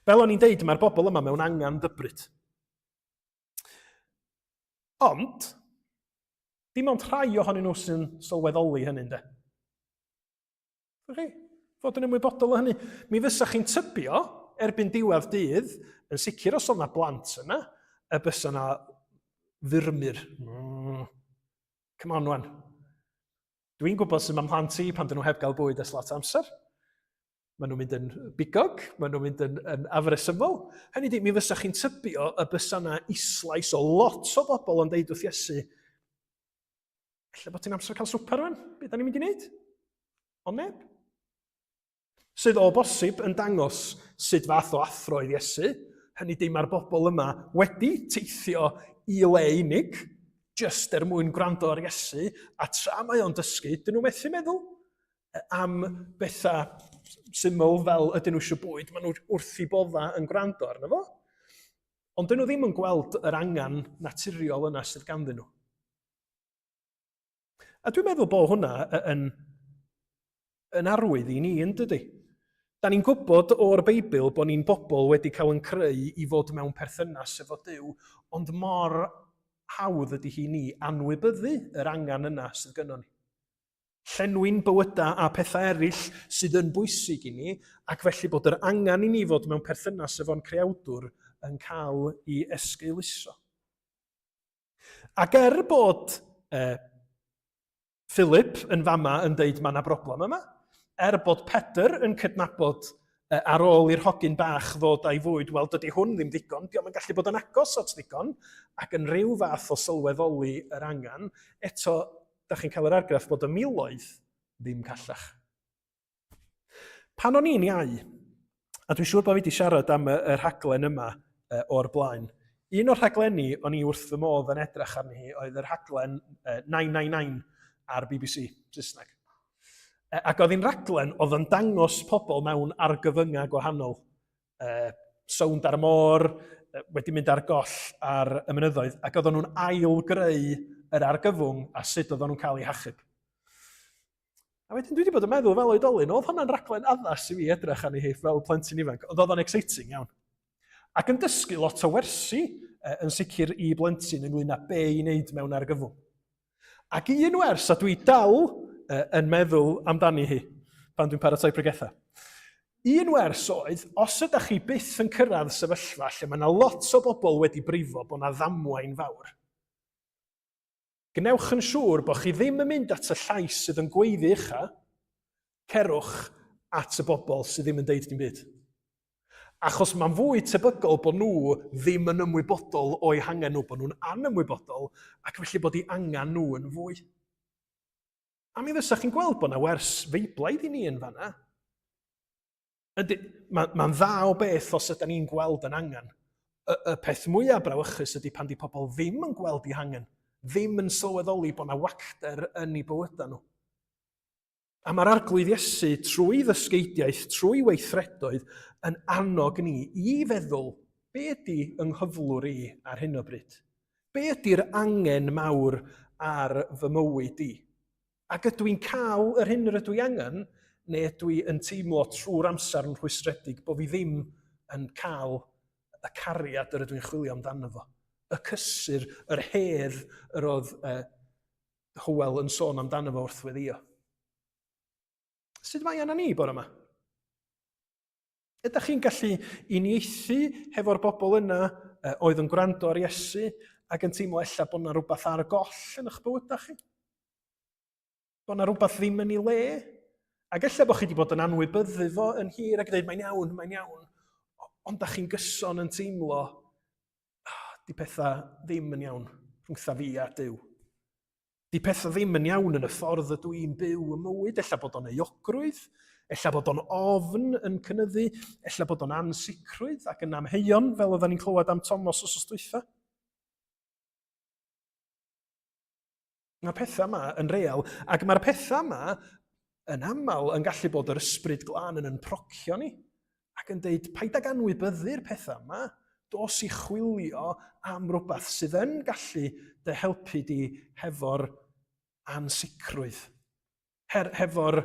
Fel o'n i'n deud, mae'r bobl yma mewn angen dybryd. Ond, dim ond rhai ohonyn nhw sy'n sylweddoli hynny, ynddo? Chi, fod yn ymwybodol o hynny. Mi fysa chi'n tybio, erbyn diwedd dydd, yn sicr os oedd yna blant yna, y bysa yna furmur. Come on, wan. Dwi'n gwybod sut mae mhlant i pan dyn nhw heb gael bwyd ers lot amser. Maen nhw'n mynd yn bigog, maen nhw'n mynd yn, yn afresymol. Hynny di, mi fysa chi'n tybio y bysa yna islais o lot o bobl yn deud wrth Iesu, Ella bod ti'n amser cael swper rwan, be da ni'n mynd i wneud? Ond neb. Sydd o bosib yn dangos sut fath o athro oedd Iesu, hynny di mae'r bobl yma wedi teithio i le unig, jyst er mwyn gwrando ar Iesu, a tra mae o'n dysgu, dyn nhw methu meddwl am bethau syml fel ydyn nhw eisiau bwyd, maen nhw wrth i bodda yn gwrando arno fo. Ond dyn nhw ddim yn gweld yr angen naturiol yna sydd ganddyn nhw. A dwi'n meddwl bod hwnna yn, yn arwydd i ni, yn dydy? Da ni'n gwybod o'r Beibl bod ni'n bobl wedi cael yn creu i fod mewn perthynas efo Duw, ond mor hawdd ydy hi ni anwybyddu yr angen yna sydd gynnon ni. Llenwi'n bywydau a pethau eraill sydd yn bwysig i ni, ac felly bod yr angen i ni fod mewn perthynas efo'n creawdwr yn cael ei esgeuluso. Ac er bod eh, Philip yn fama yn deud mae yna broblem yma, er bod Pedr yn cydnabod eh, ar ôl i'r hogyn bach ddod a'i fwyd, wel dydy hwn ddim ddigon, diolch yn gallu bod yn agos at ddigon, ac yn rhyw fath o sylweddoli yr angen, eto, da chi'n cael yr argraff bod y miloedd ddim callach. Pan o'n i'n iau, a dwi'n siŵr bod fi wedi siarad am y, y rhaglen yma uh, o'r blaen, un o'r rhaglenni o'n i wrth fy modd yn edrych arni hi oedd y rhaglen uh, 999 ar BBC Saesneg. Ac oedd hi'n rhaglen oedd yn dangos pobl mewn argyfyngau gwahanol. Uh, sownd ar y môr, wedi mynd ar goll ar y mynyddoedd, ac oedden nhw'n ail-greu yr argyfwng a sut oedden nhw'n cael eu hachub. A wedyn dwi wedi bod yn meddwl fel oedolyn, oedd hwnna'n raglen addas i fi edrych arni hi fel plentyn ifanc, ond oedd o'n exciting iawn. Ac yn dysgu lot o wersi yn sicr i blentyn ynglyn â be i wneud mewn argyfwng. Ac un wers, a dwi dal yn meddwl amdani hi pan dwi'n paratoi pregethau. Un wers oedd, os ydych chi byth yn cyrraedd sefyllfa lle mae yna lot o bobl wedi brifo bod yna ddamwain fawr, Gwnewch yn siŵr bod chi ddim yn mynd at y llais sydd yn gweiddi ucha, cerwch at y bobl sydd ddim yn deud dim byd. Achos mae'n fwy tebygol bod nhw ddim yn ymwybodol o'u hangen nhw, bod nhw'n anymwybodol, ac felly bod eu angen nhw yn fwy. A mi fysa chi'n gweld bod yna wers feiblaidd i ni yn fanna. Ydy, mae'n ma dda o beth os ydyn ni'n gweld yn angen. Y, y peth mwyaf brawychus ydy pan di pobl ddim yn gweld eu hangen, ddim yn sylweddoli bod yna wacter yn eu bywydau nhw. A mae'r Arglwydd Iesu, trwy ddysgeidiaeth, trwy weithredoedd, yn annog ni i feddwl, be ydy yng nghyflwr i ar hyn o bryd? Be ydy'r angen mawr ar fy mywyd i? Ac ydw i'n cael yr hyn yr ydw i angen, neu ydw i yn teimlo trwy'r amser yn rhwystredig bod fi ddim yn cael y cariad yr ydw i'n chwilio amdano fo, y cysur, yr hedd yr oedd uh, Hywel yn sôn amdano fo wrth weddio. Sut mae yna ni bore yma? Ydych chi'n gallu uniaethu hefo'r bobl yna oedd yn gwrando ar Iesu ac yn teimlo ella bod yna rhywbeth ar y goll yn eich bywydau chi? Bod yna rhywbeth ddim yn ei le? Ac ella bod chi wedi bod yn anwybyddu fo yn hir ac dweud mae'n iawn, mae'n iawn. Ond da chi'n gyson yn teimlo, oh, di pethau ddim yn iawn rhwngtha fi a Duw. Di pethau ddim yn iawn yn y ffordd ydw i'n byw y mywyd, ella bod o'n euogrwydd, ella bod o'n ofn yn cynyddu, ella bod o'n ansicrwydd ac yn amheuon, fel oedden ni'n clywed am Thomas wsos dwytha. Mae'r pethau yma yn real, ac mae'r pethau yma yn aml yn gallu bod yr ysbryd glân yn yn procio ni ac yn deud paid ag anwybyddu'r pethau yma, dos i chwilio am rhywbeth sydd yn gallu dy helpu di hefo'r ansicrwydd, Her, hefo'r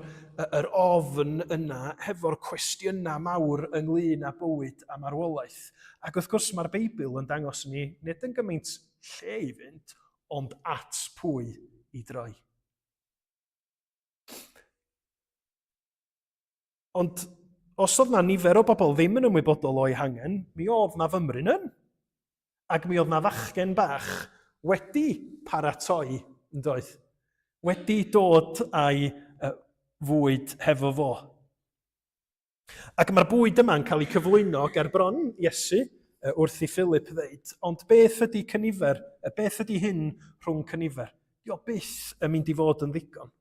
yr ofn yna, hefo'r cwestiynau mawr ynglyn â bywyd a marwolaeth. Ac wrth gwrs mae'r Beibl yn dangos ni nid yn gymaint lle i fynd, ond at pwy i droi. Ond os oedd na nifer o bobl ddim yn ymwybodol o'i hangen, mi oedd na fymryn yn. Ac mi oedd na fachgen bach wedi paratoi, yn doedd? Wedi dod â'i fwyd hefo fo. Ac mae'r bwyd yma'n cael ei cyflwyno ger bron Iesu wrth i Philip ddeud, ond beth ydy cynifer, beth ydy hyn rhwng cynifer? Dio byth yn mynd i fod yn ddigon.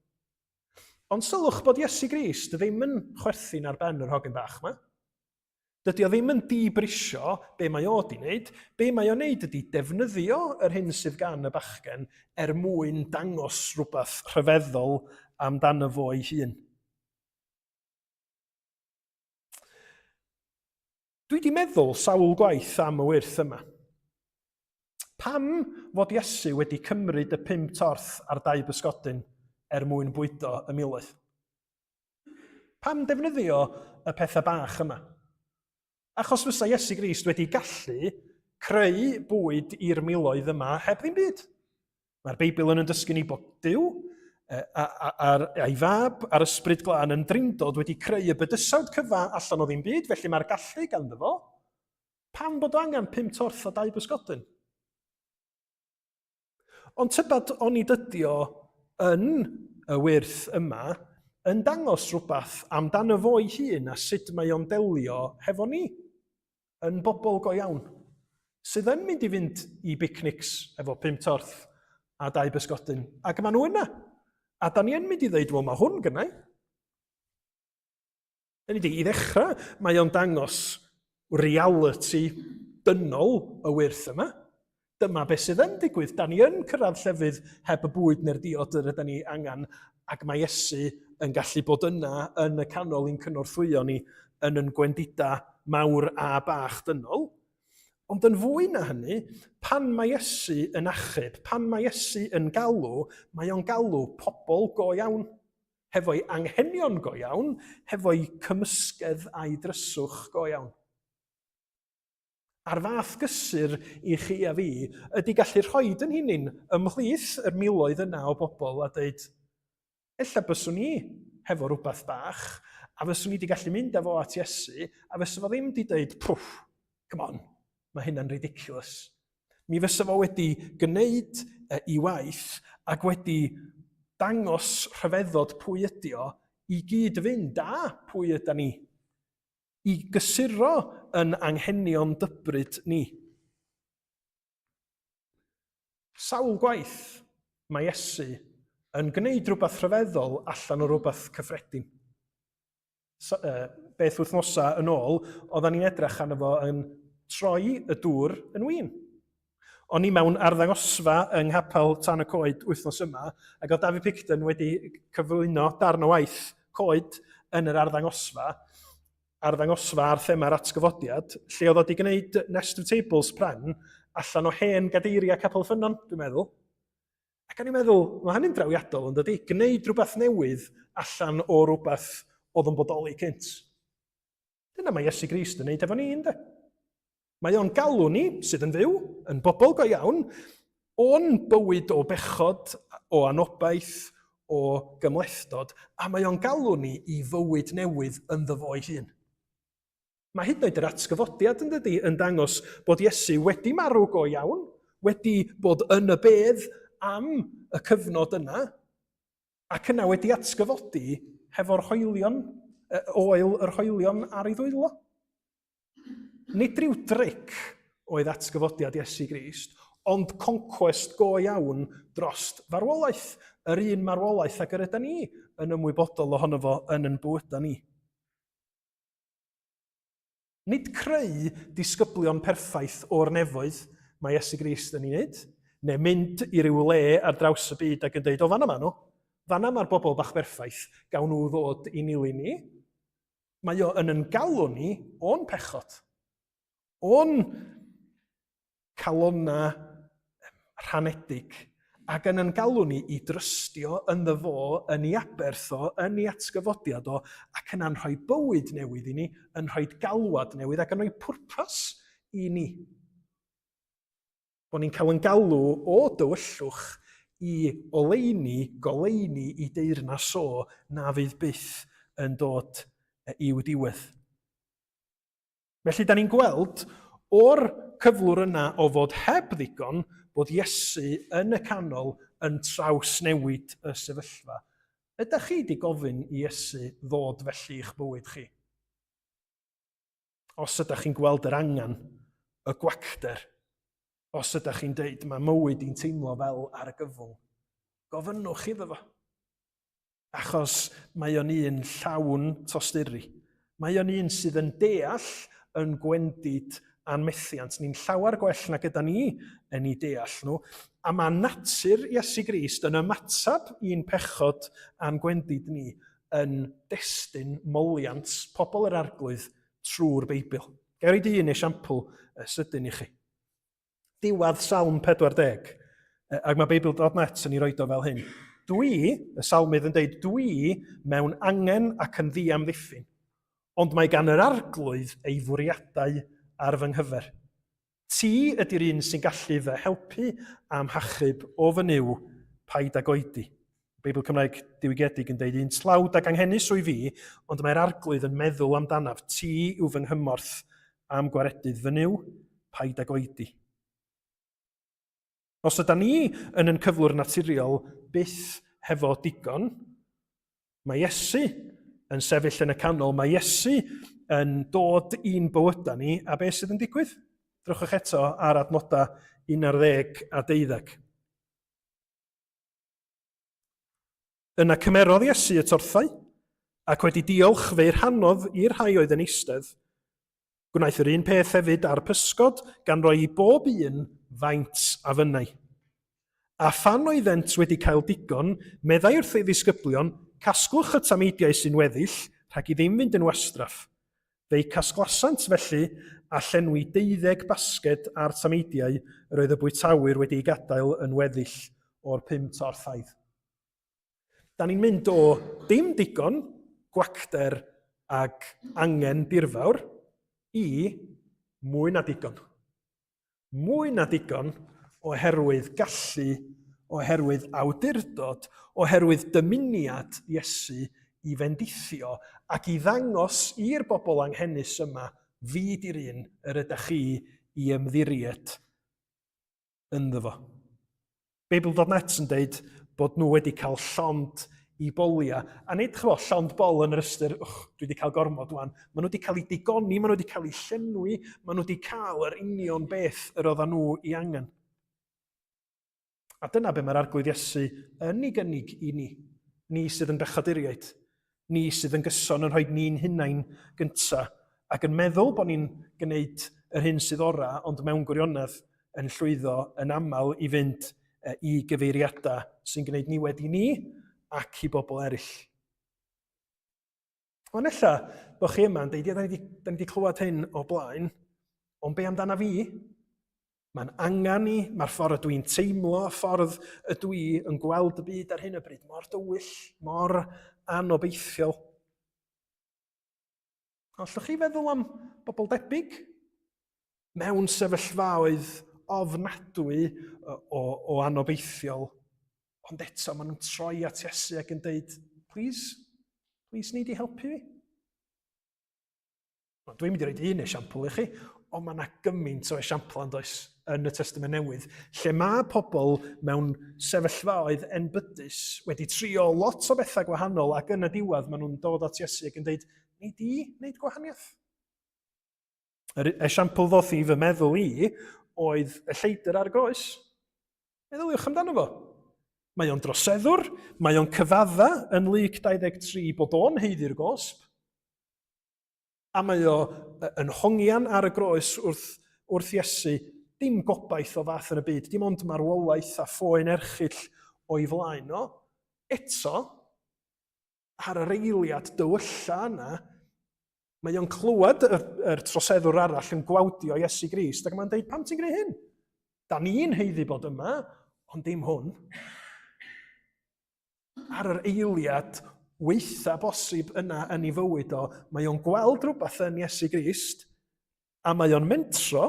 Ond sylwch bod Iesu Grist ddim yn chwerthin ar ben yr hogyn bach yma. Dydy o ddim yn dibrisio be mae o di wneud. Be mae o'n wneud ydy defnyddio yr hyn sydd gan y bachgen er mwyn dangos rhywbeth rhyfeddol amdano fo ei hun. Dwi wedi meddwl sawl gwaith am y wyrth yma. Pam fod Iesu wedi cymryd y pum torth a'r dau bysgodyn er mwyn bwydo y miloedd? Pam defnyddio y pethau bach yma? Achos fysa Iesu Grist wedi gallu creu bwyd i'r miloedd yma heb ddim byd. Mae'r Beibl yn dysgu ni bod Duw a'i fab a'r ysbryd glân yn drindod wedi creu y bydysawd cyfa allan o ddim byd, felly mae'r gallu ganddo fo. Pam bod o angen pum torth a dau bysgodyn? Ond tybed onid ydi o yn y wyrth yma yn dangos rhywbeth amdano fo'i hun a sut mae o'n delio hefo ni, yn bobl go iawn, sydd yn mynd i fynd i bicnics efo pum torth a dau bysgodyn, ac maen nhw yna. A da ni yn mynd i ddeud, wel mae hwn gynnau. Hynny ydi, i ddechrau, mae o'n dangos reality dynol y wyrth yma. Dyma beth sydd yn digwydd. Da ni yn cyrraedd llefydd heb y bwyd neu'r diod yr ydyn ni angen, ac mae Iesu yn gallu bod yna yn y canol i'n cynorthwyo ni yn yn gwendidau mawr a bach dynol. Ond yn fwy na hynny, pan mae Iesu yn achub, pan mae Iesu yn galw, mae o'n galw pobl go iawn. hefo'i anghenion go iawn, hefo'i cymysgedd a'i dryswch go iawn. A'r fath gysur i chi a fi ydy gallu rhoi yn hunin ymhlith yr miloedd yna o bobl a dweud, ella byswn i hefo rhywbeth bach, a fyswn i wedi gallu mynd â fo at Iesu, a fysa fo ddim wedi dweud, pwff, come on, mae hynna'n ridiculous. Mi fysa fo wedi gwneud ei waith ac wedi dangos rhyfeddod pwy ydi o i gyd fynd â pwy yda ni, i gysuro yn anghenion dybryd ni. Sawl gwaith mae Iesu yn gwneud rhywbeth rhyfeddol allan o rhywbeth cyffredin. So, uh, beth wythnosa yn ôl, oedden ni'n edrych arno fo yn troi y dŵr yn win. O'n i mewn arddangosfa yng Nghapel Tan y Coed wythnos yma, ac oedd David Picton wedi cyflwyno darn o waith coed yn yr arddangosfa, arddangosfa ar thema'r atgyfodiad, lle oedd wedi gwneud Nest of Tables pren allan o hen gadeiriau Capel Ffynnon, dwi'n meddwl. Ac o'n i'n meddwl, mae hynny'n drawiadol yn dydy, gwneud rhywbeth newydd allan o rhywbeth oedd yn bodoli cynt. Dyna mae Iesu Grist yn neud efo ni, ynddo? Mae o'n galw ni, sydd yn fyw, yn bobl go iawn, o'n bywyd o bechod, o anobaith, o gymhlethdod, a mae o'n galw ni i fywyd newydd ynddo fo'i hun. Mae hyd yn oed yr atgyfodiad yn dydy yn dangos bod Iesu wedi marw go iawn, wedi bod yn y bedd am y cyfnod yna, ac yna wedi atgyfodi hefo'r hoelion, oel yr hoelion ar ei ddwylo. Nid rhyw dric oedd atgyfodiad Iesu Grist, ond concwest go iawn drost farwolaeth, yr un marwolaeth ag yr yda ni yn ymwybodol ohono fo yn yn bywydau ni. Nid creu disgyblion perffaith o'r nefoedd mae Iesu Grist yn ei wneud, neu mynd i ryw le ar draws y byd ac yn dweud, o fanna maen nhw, fanna mae'r bobl bach berffaith, gawn nhw ddod i nilyn ni. Mae o yn yn galw ni o'n pechod, o'n calonnau rhanedig, ac yn yn galw ni i drystio ynddo fo, yn ei aberth o, yn ei atgyfodiad o, ac yna'n rhoi bywyd newydd i ni, yn rhoi galwad newydd ac yn rhoi pwrpas i ni. Bod ni'n cael yn galw o dywyllwch i oleuni, goleuni i deyrnas o na fydd byth yn dod i'w diwedd. Felly, da ni'n gweld o'r cyflwr yna o fod heb ddigon, bod Iesu yn y canol yn trawsnewid y sefyllfa. Ydych chi wedi gofyn i Iesu ddod felly i'ch bywyd chi? Os ydych chi'n gweld yr angen, y gwacter, os ydych chi'n deud mae mywyd i'n teimlo fel argyfwng, gofynnwch iddo fo. Achos mae o'n un llawn tosturi. Mae o'n un sydd yn deall yn gwendid a'n methiant ni'n llawer gwell na gyda ni yn ei deall nhw. A mae natur Iesu Grist yn ymateb i'n pechod a'n gwendid ni yn destun moliant pobl yr Arglwydd trwy'r Beibl. Ga i roid un esiampl sydyn i chi. Diwedd Salm 40, ac mae Beibl.net yn ei roed o fel hyn. Dwi, y salmydd yn deud, dwi mewn angen ac yn ddiamddiffyn, ond mae gan yr arglwydd ei fwriadau ar fy nghyfer. Ti ydy'r un sy'n gallu fy helpu a'm hachub o fy Nuw, paid ag oedi. Beibl Cymraeg Diwygiedig yn deud un tlawd ac anghenus wyf fi, ond mae'r Arglwydd yn meddwl amdanaf, ti yw fy nghymorth a'm gwaredydd, fy Nuw, paid ag oedi. Os yda ni yn yn cyflwr naturiol byth hefo digon, mae Iesu yn sefyll yn y canol, mae Iesu yn dod i'n bywydau ni, a beth sydd yn digwydd? Drychwch eto ar adnodau 11 a 12. Yna cymerodd Iesu y torthau, ac wedi diolch fe'i rhannodd i'r rhai oedd yn eistedd. Gwnaeth yr un peth hefyd â'r pysgod, gan roi i bob un faint a fynnai. A phan oeddent wedi cael digon, meddai wrth ei ddisgyblion, Casglwch y tameidiau sy'n weddill, rhag i ddim fynd yn wastraff. Fe'i casglasant felly, a llenwi deuddeg basged â'r tameidiau yr oedd y bwytawyr wedi eu gadael yn weddill o'r pum torth aidd. Da ni'n mynd o dim digon, gwacter ag angen dirfawr, i mwy na digon. Mwy na digon oherwydd gallu, oherwydd awdurdod, oherwydd dymuniad Iesu i fendithio ac i ddangos i'r bobl anghenus yma, fi di'r un yr ydych chi i ymddiried ynddo fo. Beibl.net yn deud bod nhw wedi cael llond i bolia. A nid, chmo, llond bol yn yr ystyr, och, dwi wedi cael gormod wan. Maen nhw wedi cael eu digoni, maen nhw wedi cael eu llenwi, maen nhw wedi cael yr union beth yr oedden nhw i angen. A dyna be mae'r Arglwydd Iesu yn ei gynnig i ni. Ni sydd yn bechaduriaid. Ni sydd yn gyson yn rhoi ni'n hunain gynta ac yn meddwl bod ni'n gwneud yr hyn sydd ora, ond mewn gwirionedd yn llwyddo yn aml i fynd i gyfeiriadau sy'n gwneud niwed i ni ac i bobl eraill. Ond ella bod chi yma yn deud, ie, da ni wedi clywed hyn o blaen, ond be amdana fi? Mae'n angen i, mae'r ffordd ydw i'n teimlo, y ffordd ydw i yn gweld y byd ar hyn o bryd, mor dywyll, mor anobeithiol. Allwch chi feddwl am bobl debyg? Mewn sefyllfaoedd ofnadwy o, o, o anobeithiol, ond eto maen nhw'n troi at Iesu ac yn deud, please, please need i helpu fi. Dwi'n mynd i roed un esiampl i chi, ond mae yna gymaint o esiamplau yn does yn y Testament Newydd, lle mae pobl mewn sefyllfaoedd enbydus wedi trio lot o bethau gwahanol ac yn y diwedd maen nhw'n dod at Iesu ac yn dweud, nei di wneud gwahaniaeth? Yr esiampl ddoth i fy meddwl i oedd y lleidr ar groes. Meddyliwch amdano fo. Mae o'n droseddwr, mae o'n cyfadda yn Luc 23 bod o'n haeddu'r gosb, A mae o yn hongian ar y groes wrth, wrth Iesu, dim gobaith o fath yn y byd, dim ond marwolaeth a phoen erchyll o'i flaen o. Eto, ar yr eiliad dywylla yna, mae o'n clywed yr, yr troseddwr arall yn gwawdio Iesu Grist ac mae'n deud, pam ti'n gwneud hyn? Da ni'n haeddu bod yma, Ond dim hwn. Ar yr eiliad weitha bosib yna yn ei fywyd o, mae o'n gweld rhywbeth yn Iesu Grist, a mae o'n mentro,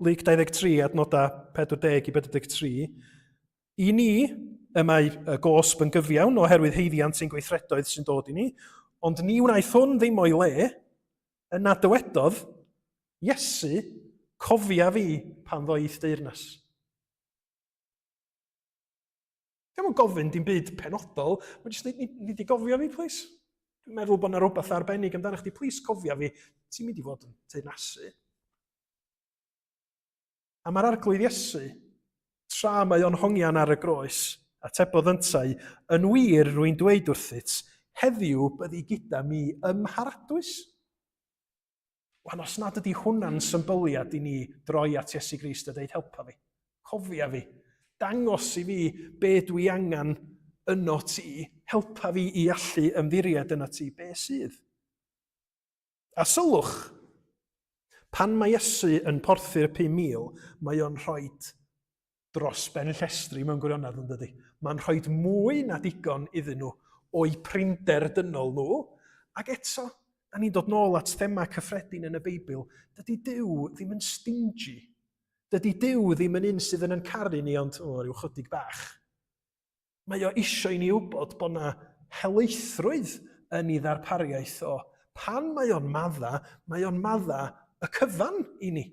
Luc 23, adnodau 40 i 43, i ni, y mae y gosb yn gyfiawn oherwydd heiddiant sy'n gweithredoedd sy'n dod i ni, ond ni wnaeth hwn ddim o'i le, yna dywedodd, Iesu, cofia fi pan ddo i'th deyrnas. Ddim yn gofyn dim byd penodol, mae'n jyst dweud, ni di gofio fi, plis. Dwi'n meddwl bod yna rhywbeth arbennig amdano chdi, plis cofia fi, ti'n mynd i fod yn teyrnasu. A mae'r arglwydd Iesu, tra mae o'n hongian ar y groes, atebodd yntau, yn wir, rwy'n dweud wrthyt, heddiw byddi gyda mi ym mharadwys. Wan, os nad ydy hwnna'n symbyliad i ni droi at Iesu Grist a dweud helpa fi, cofia fi, dangos i fi be dwi angen yno ti, helpa fi i allu ymddiried yno ti, be sydd? A sylwch, pan mae Iesu yn porthu'r 5,000, mae o'n rhoi dros ben llestri mewn gwirionedd yn dydy. Mae'n rhoi mwy na digon iddyn nhw o'u prinder dynol nhw, ac eto, da ni'n dod nôl at thema cyffredin yn y Beibl, dydy Duw ddim yn stingy. Dydy Duw ddim yn un sydd yn yn caru ni ond, o, rhyw chydig bach. Mae o eisiau i ni wybod bod yna helaethrwydd yn ei ddarpariaeth o. Pan mae o'n madda, mae o'n madda y cyfan i ni.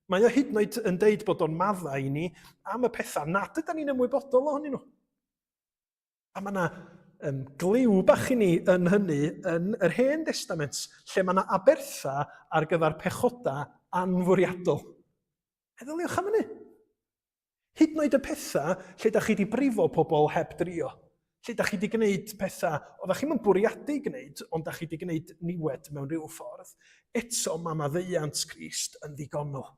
Mae o hyd yn oed yn deud bod o'n madda i ni am y pethau nad ydy ni'n ymwybodol ohonyn nhw. A mae yna um, gliw bach i ni yn hynny yn yr Hen Testament, lle mae yna abertha ar gyfer pechodau anfwriadol. Meddyliwch am hynny. Hyd yn oed y pethau lle da chi wedi brifo pobl heb drio, lle da chi wedi gwneud pethau oeddech chi'm yn bwriadu gwneud, ond da chi wedi gwneud niwed mewn rhyw ffordd, eto mae maddeuant Crist yn ddigonol,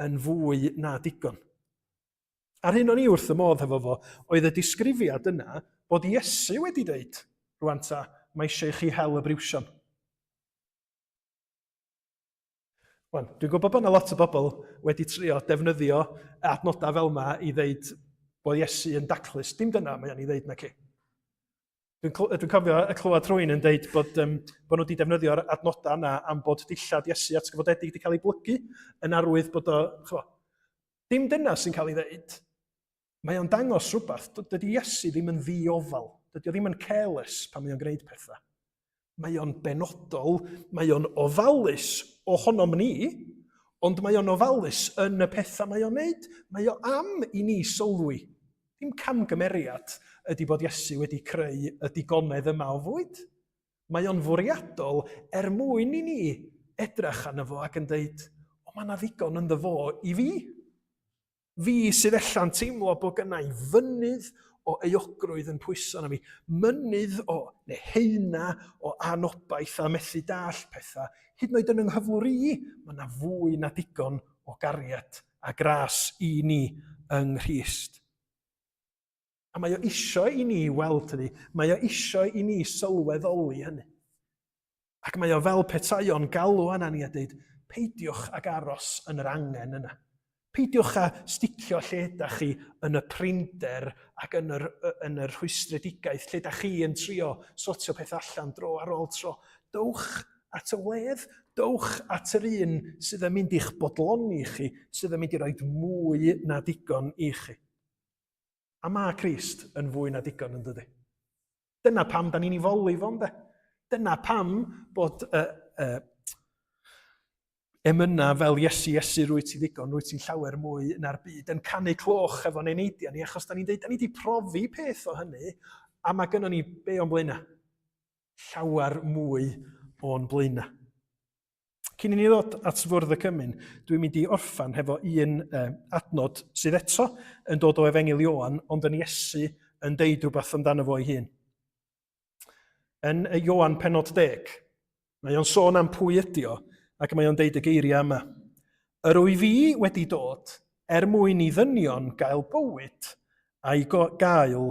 yn fwy na digon. A'r hyn o'n i wrth y modd hefo fo oedd y disgrifiad yna bod Iesu wedi dweud, rwan ta, mae eisiau i chi hel y briwsion. Wan, dwi'n gwybod bod yna lot o bobl wedi trio defnyddio adnodau fel yma i ddeud bod Iesu yn daclus. Dim dyna mae o'n ei ddeud na ci. Dwi'n dwi cofio y clywed rhywun yn deud bod, um, bod nhw wedi defnyddio'r adnodau yna am bod dillad Iesu atgyfodedig wedi cael ei blygu yn arwydd bod o... Chwa, dim dyna sy'n cael ei ddeud. Mae o'n dangos rhywbeth. Dydy Iesu ddim yn ddiofal. Dydy o ddim yn careless pan mae o'n gwneud pethau. Mae o'n benodol, mae o'n ofalus ohonom ni, ond mae o'n ofalus yn y pethau mae o'n wneud. Mae o am i ni sylwi. Dim camgymeriad ydy bod Iesu wedi creu y digonedd yma o fwyd. Mae o'n fwriadol er mwyn i ni edrych arno fo ac yn dweud, o mae yna ddigon ynddo fo i fi. Fi sydd ella'n teimlo bod gynna i fynydd o euogrwydd yn pwyso arna fi, mynydd o, neu haena o anobaith a methu dallt pethau, hyd yn oed yn 'y nghyflwr i, mae yna fwy na digon o gariad a gras i ni yng Nghrist. A mae o isio i ni weld hynny, mae o isio i ni sylweddoli hynny. Ac mae o fel petai o'n galw arna ni a dweud, peidiwch ag aros yn yr angen yna. Peidiwch â sticio lle ydych chi yn y prinder ac yn yr, yn yr rhwystredigaeth, lle ydych chi yn trio sortio pethau allan dro ar ôl tro. Dowch at y wledd, dowch at yr un sydd yn mynd i'ch bodloni chi, sydd yn mynd i roi mwy na digon i chi. A mae Crist yn fwy na digon yn dydy. Dyna pam da ni'n ei foli fo, ynde? Dyna pam bod uh, uh, emyna fel Iesu, Iesu, rwy ti ddigon, rwy ti'n llawer mwy na'r byd, yn canu cloch efo'n eneidiau ni, achos da ni'n dweud, da ni wedi profi peth o hynny, a mae gynnon ni be o'n blaenau? Llawer mwy o'n blaenau. Cyn i ni ddod at fwrdd y cymun, dwi'n mynd i orffan hefo un eh, adnod sydd eto yn dod o Efengyl Ioan, ond yn Iesu yn deud rhywbeth amdano fo ei hun. Yn y Ioan penod 10, mae o'n sôn am pwy ydi o, ac mae o'n deud y geiriau yma. Yr wyf fi wedi dod er mwyn i ddynion gael bywyd a'i gael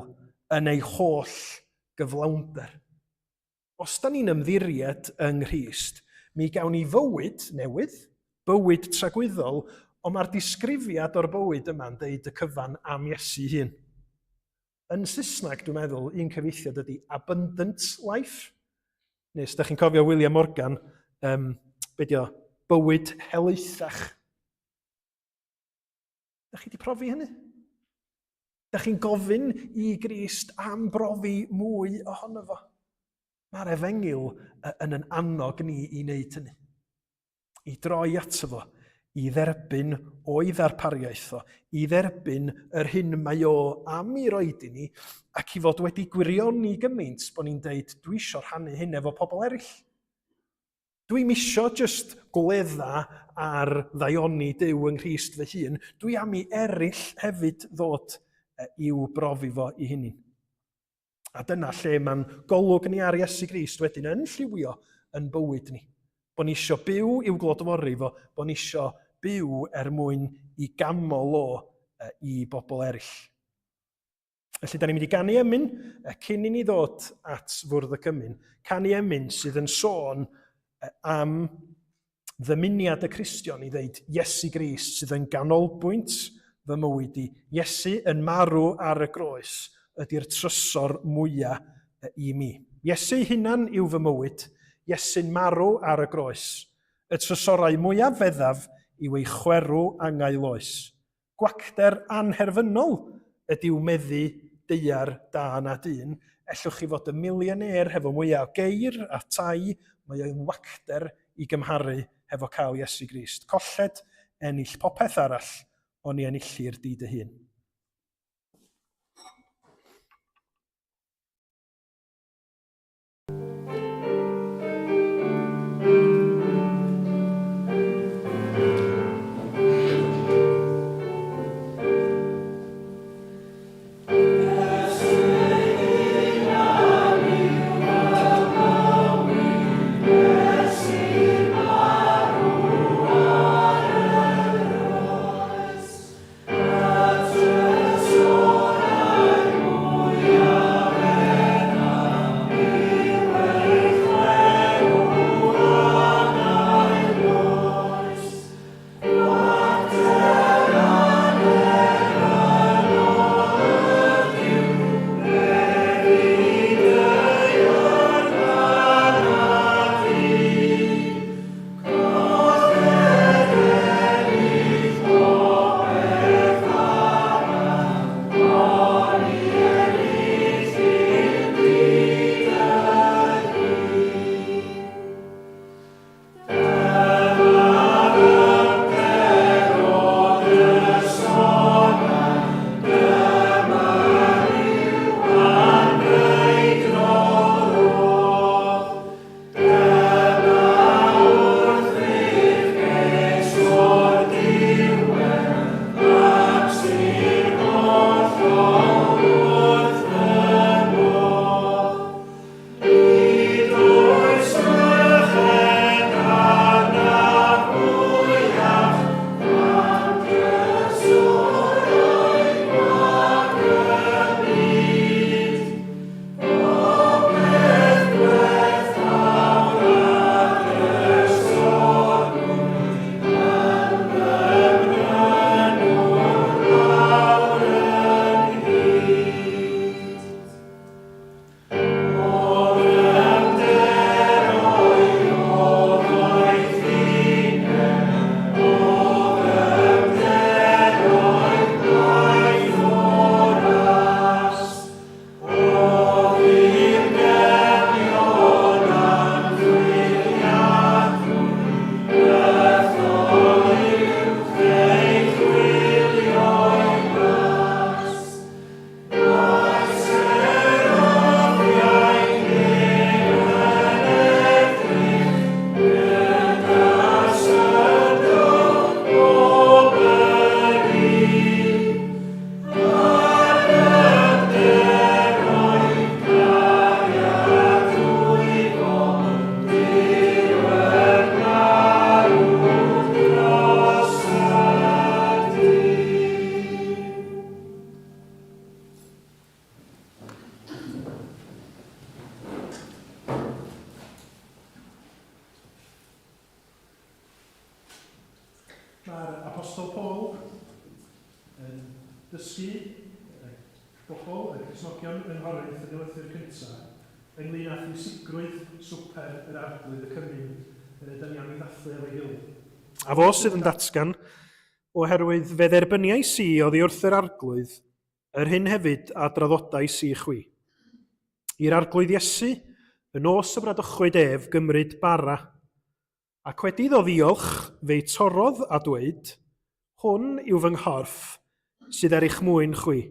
yn ei holl gyflawnder. Os da ni'n ymddiried yng Nghrist, mi gawn ni fywyd newydd, bywyd tragwyddol, Ond mae'r disgrifiad o'r bywyd yma'n deud y cyfan am Iesu hun. Yn Saesneg, dwi'n meddwl, un cyfieithiad ydy abundant life. Neu, os ydych chi'n cofio William Morgan, um, be di o, bywyd helaethach. Ydych chi wedi profi hynny? Ydych chi'n gofyn i Grist am brofi mwy ohono fo? Mae'r efengyl yn yn annog ni i wneud hynny. I droi ato fo, i dderbyn o'i ddarpariaeth o, i dderbyn yr hyn mae o am i roed i ni, ac i fod wedi gwirioni gymaint bod ni'n deud, dwi eisiau rhannu hyn efo pobl eraill. Dwi'm isio jyst gwledda ar ddaioni Duw yng Nghrist fy hun, dwi am i eraill hefyd ddod i'w brofi fo i hunin. A dyna lle mae'n golwg ni ar Iesu Grist wedyn yn lliwio yn bywyd ni. Bod ni isio byw i'w glodfori fo, bod ni isio byw er mwyn i gamol o i bobl eraill. Felly, da ni'n mynd i ganu emyn cyn i ni ddod at fwrdd y cymun. Canu emyn sydd yn sôn am ddymuniad y Cristion i ddeud Iesu Grist sydd yn ganolbwynt fy mywyd i. Iesu yn marw ar y groes ydy'r trysor mwyaf i mi. Iesu hunan yw fy mywyd, Iesu'n marw ar y groes. Y trysorau mwyaf feddaf yw ei chwerw angau loes. Gwacter anherfynol ydyw meddu daear da na dyn, ellwch chi fod yn millionaire hefo mwya o geir a tai, mae o'n wacter i gymharu hefo cael Iesu Grist. Colled, ennill popeth arall, oni enillir di dy hun. Mae'r Apostol Paul yn dysgu y bobl, y Cristnogion yng Nghorinth yn ei lythyr cyntaf, ynglŷn â phwysigrwydd Swper yr Arglwydd, y cymun yr ydym ni am ei ddathlu efo'i gilydd. A fo sydd yn datgan, Oherwydd fe dderbyniais i oddi wrth yr Arglwydd yr hyn hefyd a draddodais i chwi. I'r Arglwydd Iesu, y nos y bradychwyd ef, gymryd bara, Ac wedi iddo ddiolch, fe'i torrodd a dweud, Hwn yw fy nghorff, sydd er eich mwyn chwi.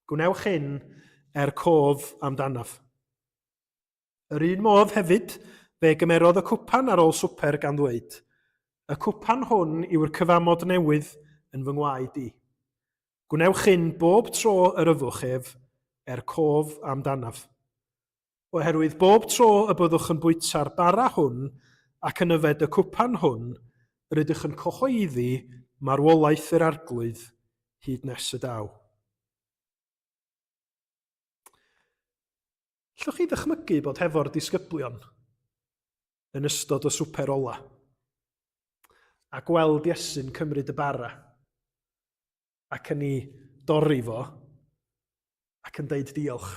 Gwnewch hyn er cof amdanaf. Yr un modd hefyd, fe gymerodd y cwpan ar ôl swper gan ddweud, Y cwpan hwn yw'r cyfamod newydd yn fy ngwaed i. Gwnewch hyn bob tro yr yfwch ef, er cof amdanaf. Oherwydd bob tro y byddwch yn bwyta'r bara hwn ac yn yfed y cwpan hwn, rydych yn cyhoeddi marwolaeth yr Arglwydd hyd nes y daw. Allwch chi ddychmygu bod hefo'r disgyblion yn ystod y swper ola a gweld Iesu'n cymryd y bara ac yn ei dorri fo ac yn deud diolch.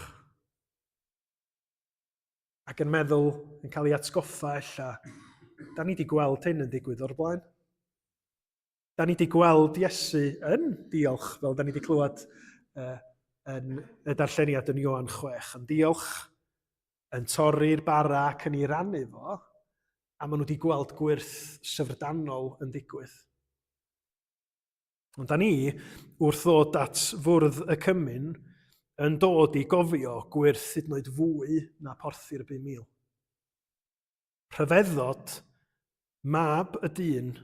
Ac yn meddwl, yn cael ei atgoffa ella, da ni wedi gweld hyn yn digwydd o'r blaen. Da ni wedi gweld Iesu yn diolch, fel da ni wedi clywed uh, yn y darlleniad yn Ioan 6, yn diolch, yn torri'r bara ac yn ei rannu fo, a maen nhw wedi gweld gwyrth syfrdanol yn digwydd. Ond da ni, wrth ddod at fwrdd y cymun, yn dod i gofio gwyrth hyd yn oed fwy na porthi'r 5,000. Rhyfeddod, mab y dyn,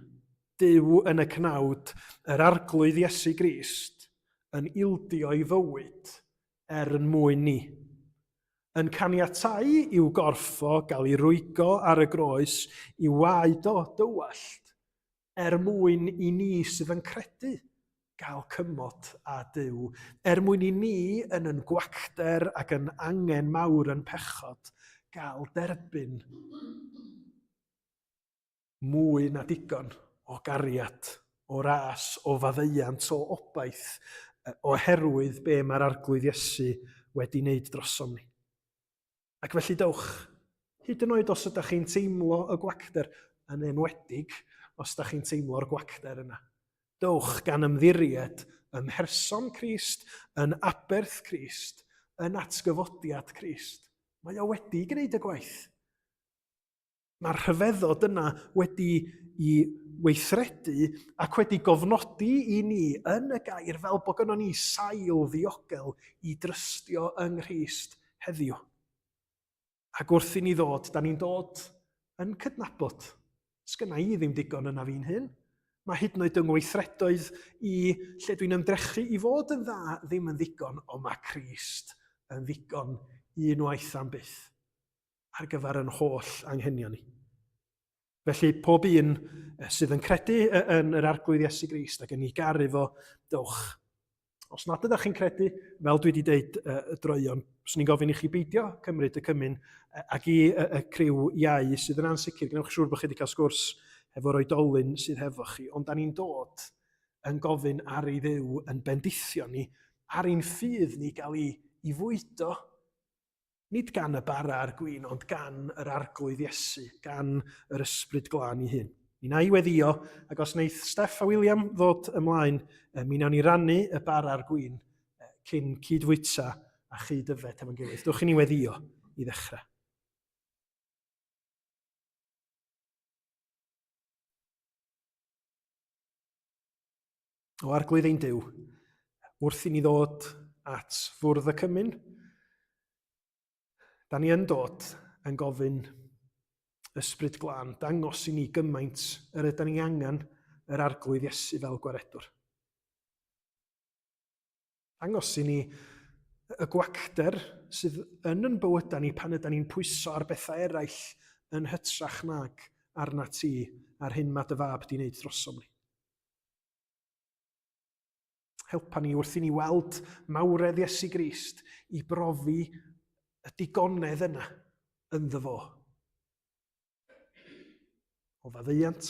Duw yn y cnawd, yr arglwydd Iesu Grist, yn ildio'i fywyd er yn mwyn ni. Yn caniatáu i'w gorff o gael ei rwygo ar y groes i waed o dywallt, er mwyn i ni sydd yn credu gael cymod â Duw, er mwyn i ni yn yn gwacter ac yn angen mawr yn pechod gael derbyn mwy na digon o gariad, o ras, o faddeuant, o obaith, oherwydd be mae'r Arglwydd Iesu wedi wneud drosom ni. Ac felly dewch, hyd yn oed os ydych chi'n teimlo y gwacter, yn enwedig os ydych chi'n teimlo'r gwacter yna. Dewch gan ymddiried ym mherson Crist, yn aberth Crist, yn atgyfodiad Crist. Mae o wedi gwneud y gwaith. Mae'r rhyfeddod yna wedi i weithredu ac wedi gofnodi i ni yn y gair fel bod gynnon ni sail ddiogel i drystio yng Nghrist heddiw. Ac wrth i ni ddod, da ni'n dod yn cydnabod, sgynna i ddim digon yna fi'n hun. Mae hyd yn oed yng ngweithredoedd i lle dwi'n ymdrechu i fod yn dda ddim yn ddigon, ond mae Crist yn ddigon unwaith am byth. ar gyfer yn holl anghenion ni. Felly, pob un sydd yn credu yn yr Arglwydd Iesu Grist ac yn ei garu fo, dewch. Os nad ydych chi'n credu, fel dwi wedi dweud y droeon, swn i'n gofyn i chi beidio cymryd y cymun ac i y criw iau sydd yn ansicr, gwnewch siŵr bod chi wedi cael sgwrs hefo'r oedolyn sydd hefo chi, ond da ni'n dod yn gofyn ar ei Dduw yn bendithio ni, ar ein ffydd ni gael ei, i fwydo Nid gan y bara a'r gwin, ond gan yr Arglwydd Iesu, gan yr Ysbryd Glân ei hun. Mi wna i weddïo, ac os wneith Steff a William ddod ymlaen, mi wnawn ni rannu y bara a'r gwin cyn cyd-fwyta a chyd-yfed efo'n gilydd. Dewch i ni weddïo i ddechrau. O Arglwydd ein Duw, wrth i ni ddod at fwrdd y cymun, da ni yn dod yn gofyn Ysbryd Glân, dangos i ni gymaint yr ydyn ni angen yr Arglwydd Iesu fel gwaredwr. Dangos i ni y gwacter sydd yn yn bywydau ni pan ydyn ni'n pwyso ar bethau eraill yn hytrach nag arna ti a'r hyn mae dy fab di wneud drosom ni. Helpa ni wrth i ni weld mawredd Iesu Grist i brofi y digonedd yna ynddo fo. O faddeuant,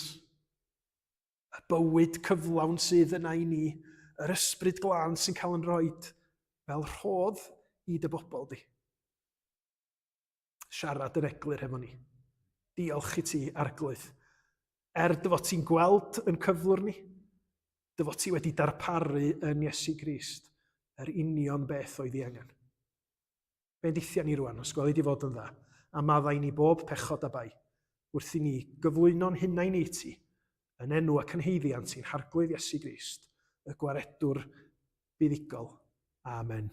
y bywyd cyflawn sydd yna i ni, yr ysbryd glân sy'n cael yn rhoi fel rhodd i dy bobl di. Siarad yn eglur hefo ni. Diolch i ti, Arglwydd. Er dy fod ti'n gweld yn cyflwr ni, dy fod ti wedi darparu yn Iesu Grist yr union beth oedd ei angen. Bendithia ni rwan, os gweli di fod yn dda, a maddau ni bob pechod a bai, wrth i ni gyflwyno'n hunain i ti, yn enw ac yn haeddiant i'n Harglwydd Iesu Grist, y Gwaredwr buddugol. Amen.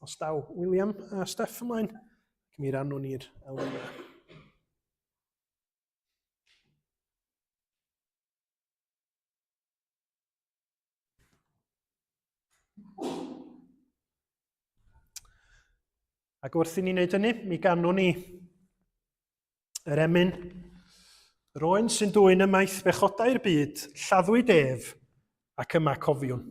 Os daw William a Steff ymlaen, ac mi rannwn ni'r elfennau. Ac wrth i ni wneud hynny, mi ganwn ni yr emyn. Yr oen sy'n dwyn ymaith bechodau'r byd, lladdwyd ef, ac yma cofiwn.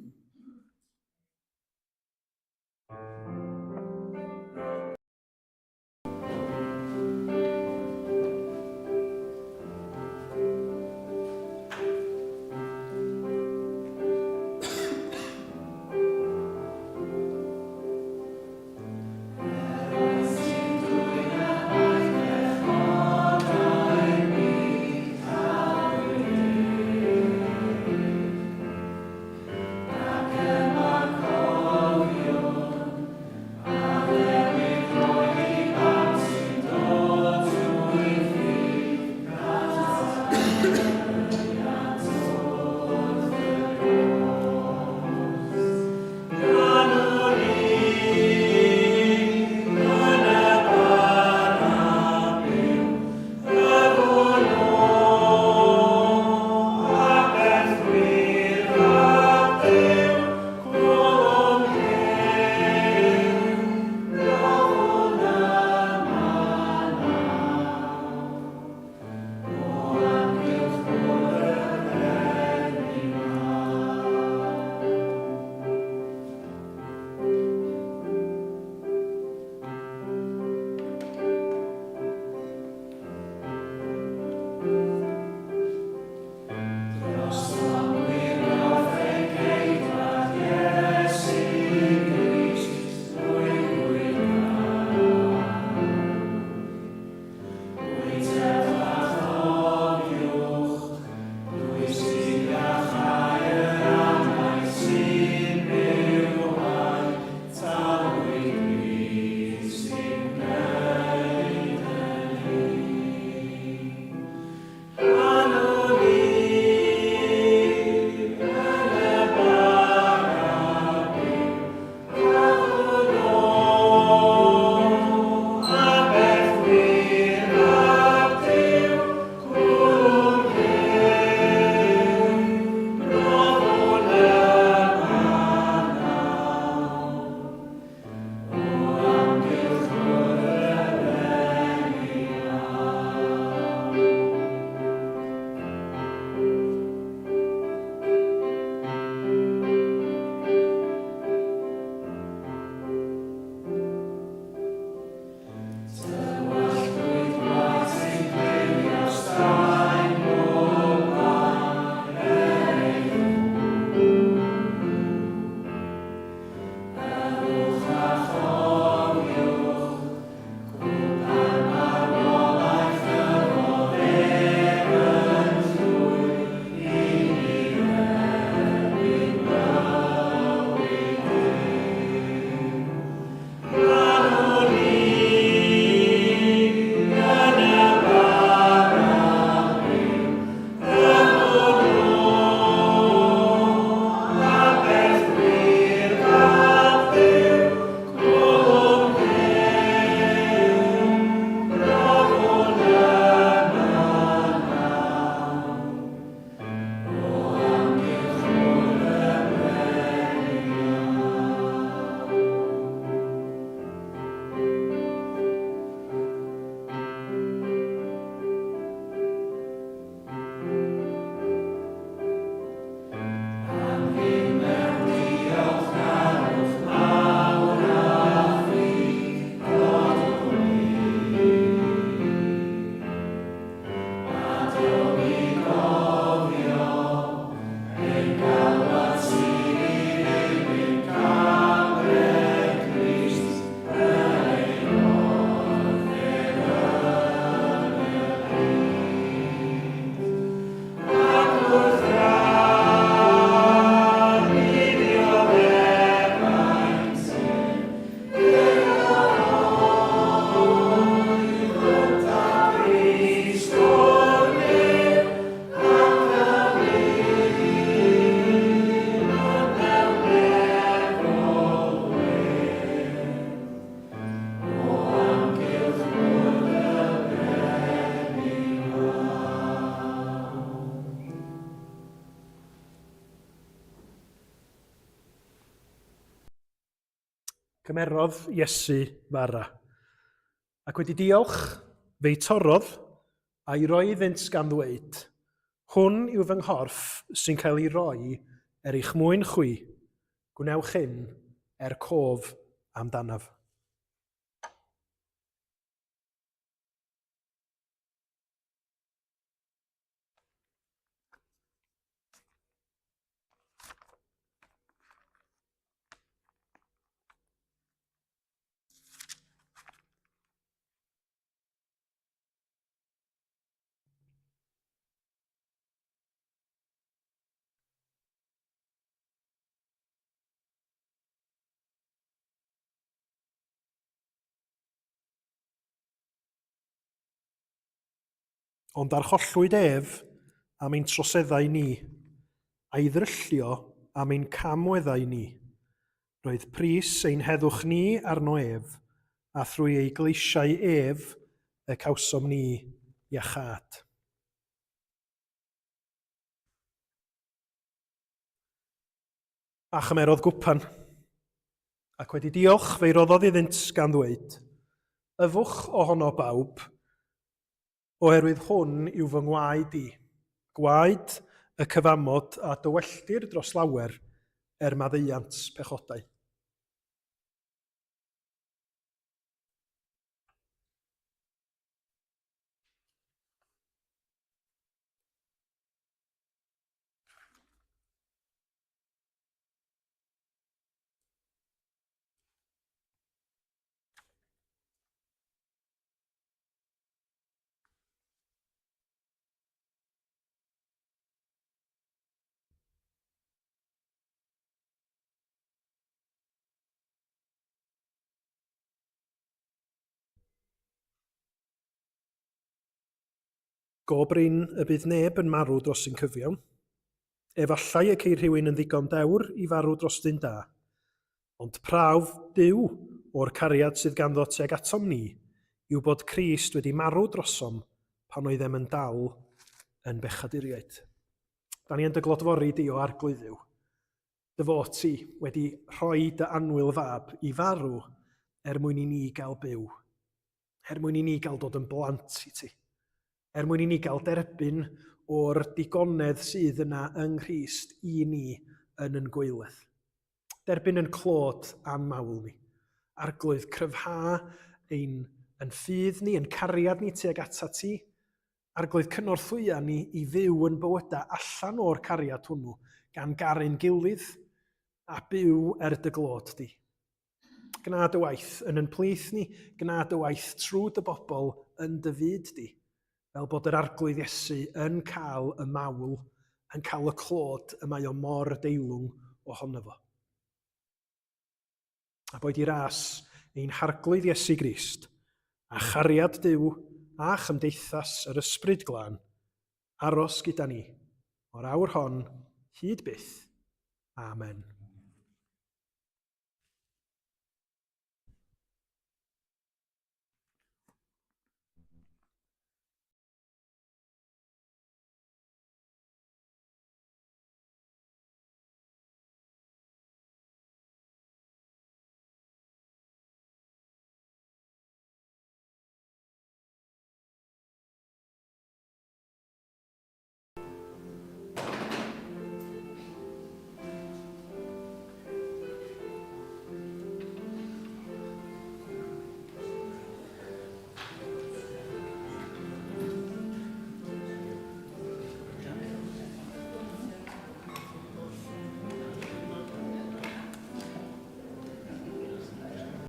Cymerodd Iesu fara, ac wedi diolch, fe'i torrodd, a'i roi iddynt gan ddweud, Hwn yw fy nghorff sy'n cael ei roi er eich mwyn chwi, gwnewch hyn er cof amdanaf. Ond archollwyd ef am ein troseddau ni, a'i ddryllio am ein camweddau ni. Roedd pris ein heddwch ni arno ef, a thrwy ei gleisiau ef y cawsom ni iachâd. A chymerodd gwpan, ac wedi diolch fe'i roddodd iddynt gan ddweud, Yfwch ohono bawb, oherwydd hwn yw fy ngwaed i, gwaed y cyfamod a dywelltir dros lawer er maddeuant pechodau. Go brin y bydd neb yn marw dros un cyfiawn. Efallai y ceir rhywun yn ddigon dewr i farw dros ddyn da. Ond prawf Duw o'r cariad sydd ganddo tuag atom ni yw bod Crist wedi marw drosom pan oeddem yn dal yn bechaduriaid. Da ni yn dy glodfori di o Arglwydd Dduw. Dy fod ti wedi rhoi dy annwyl fab i farw er mwyn i ni gael byw. Er mwyn i ni gael dod yn blant i ti. Er mwyn i ni gael derbyn o'r digonedd sydd yna yng Nghrist i ni yn yn gwaeledd. Derbyn yn clod a'n mawl ni. Arglwydd, cryfha ein yn ffydd ni, yn cariad ni tuag atat ti. Arglwydd, cynorthwya ni i fyw yn bywydau allan o'r cariad hwnnw, gan garu'n gilydd a byw er dy glod di. Gwna dy waith yn yn plith ni, gwna dy waith trwy dy bobl yn dy fyd di, fel bod yr Arglwydd Iesu yn cael y mawl, yn cael y clod y mae o mor deilwng ohono fo. A boed i ras ein Harglwydd Iesu Grist, a chariad Duw a chymdeithas yr Ysbryd Glân, aros gyda ni, o'r awr hon hyd byth. Amen.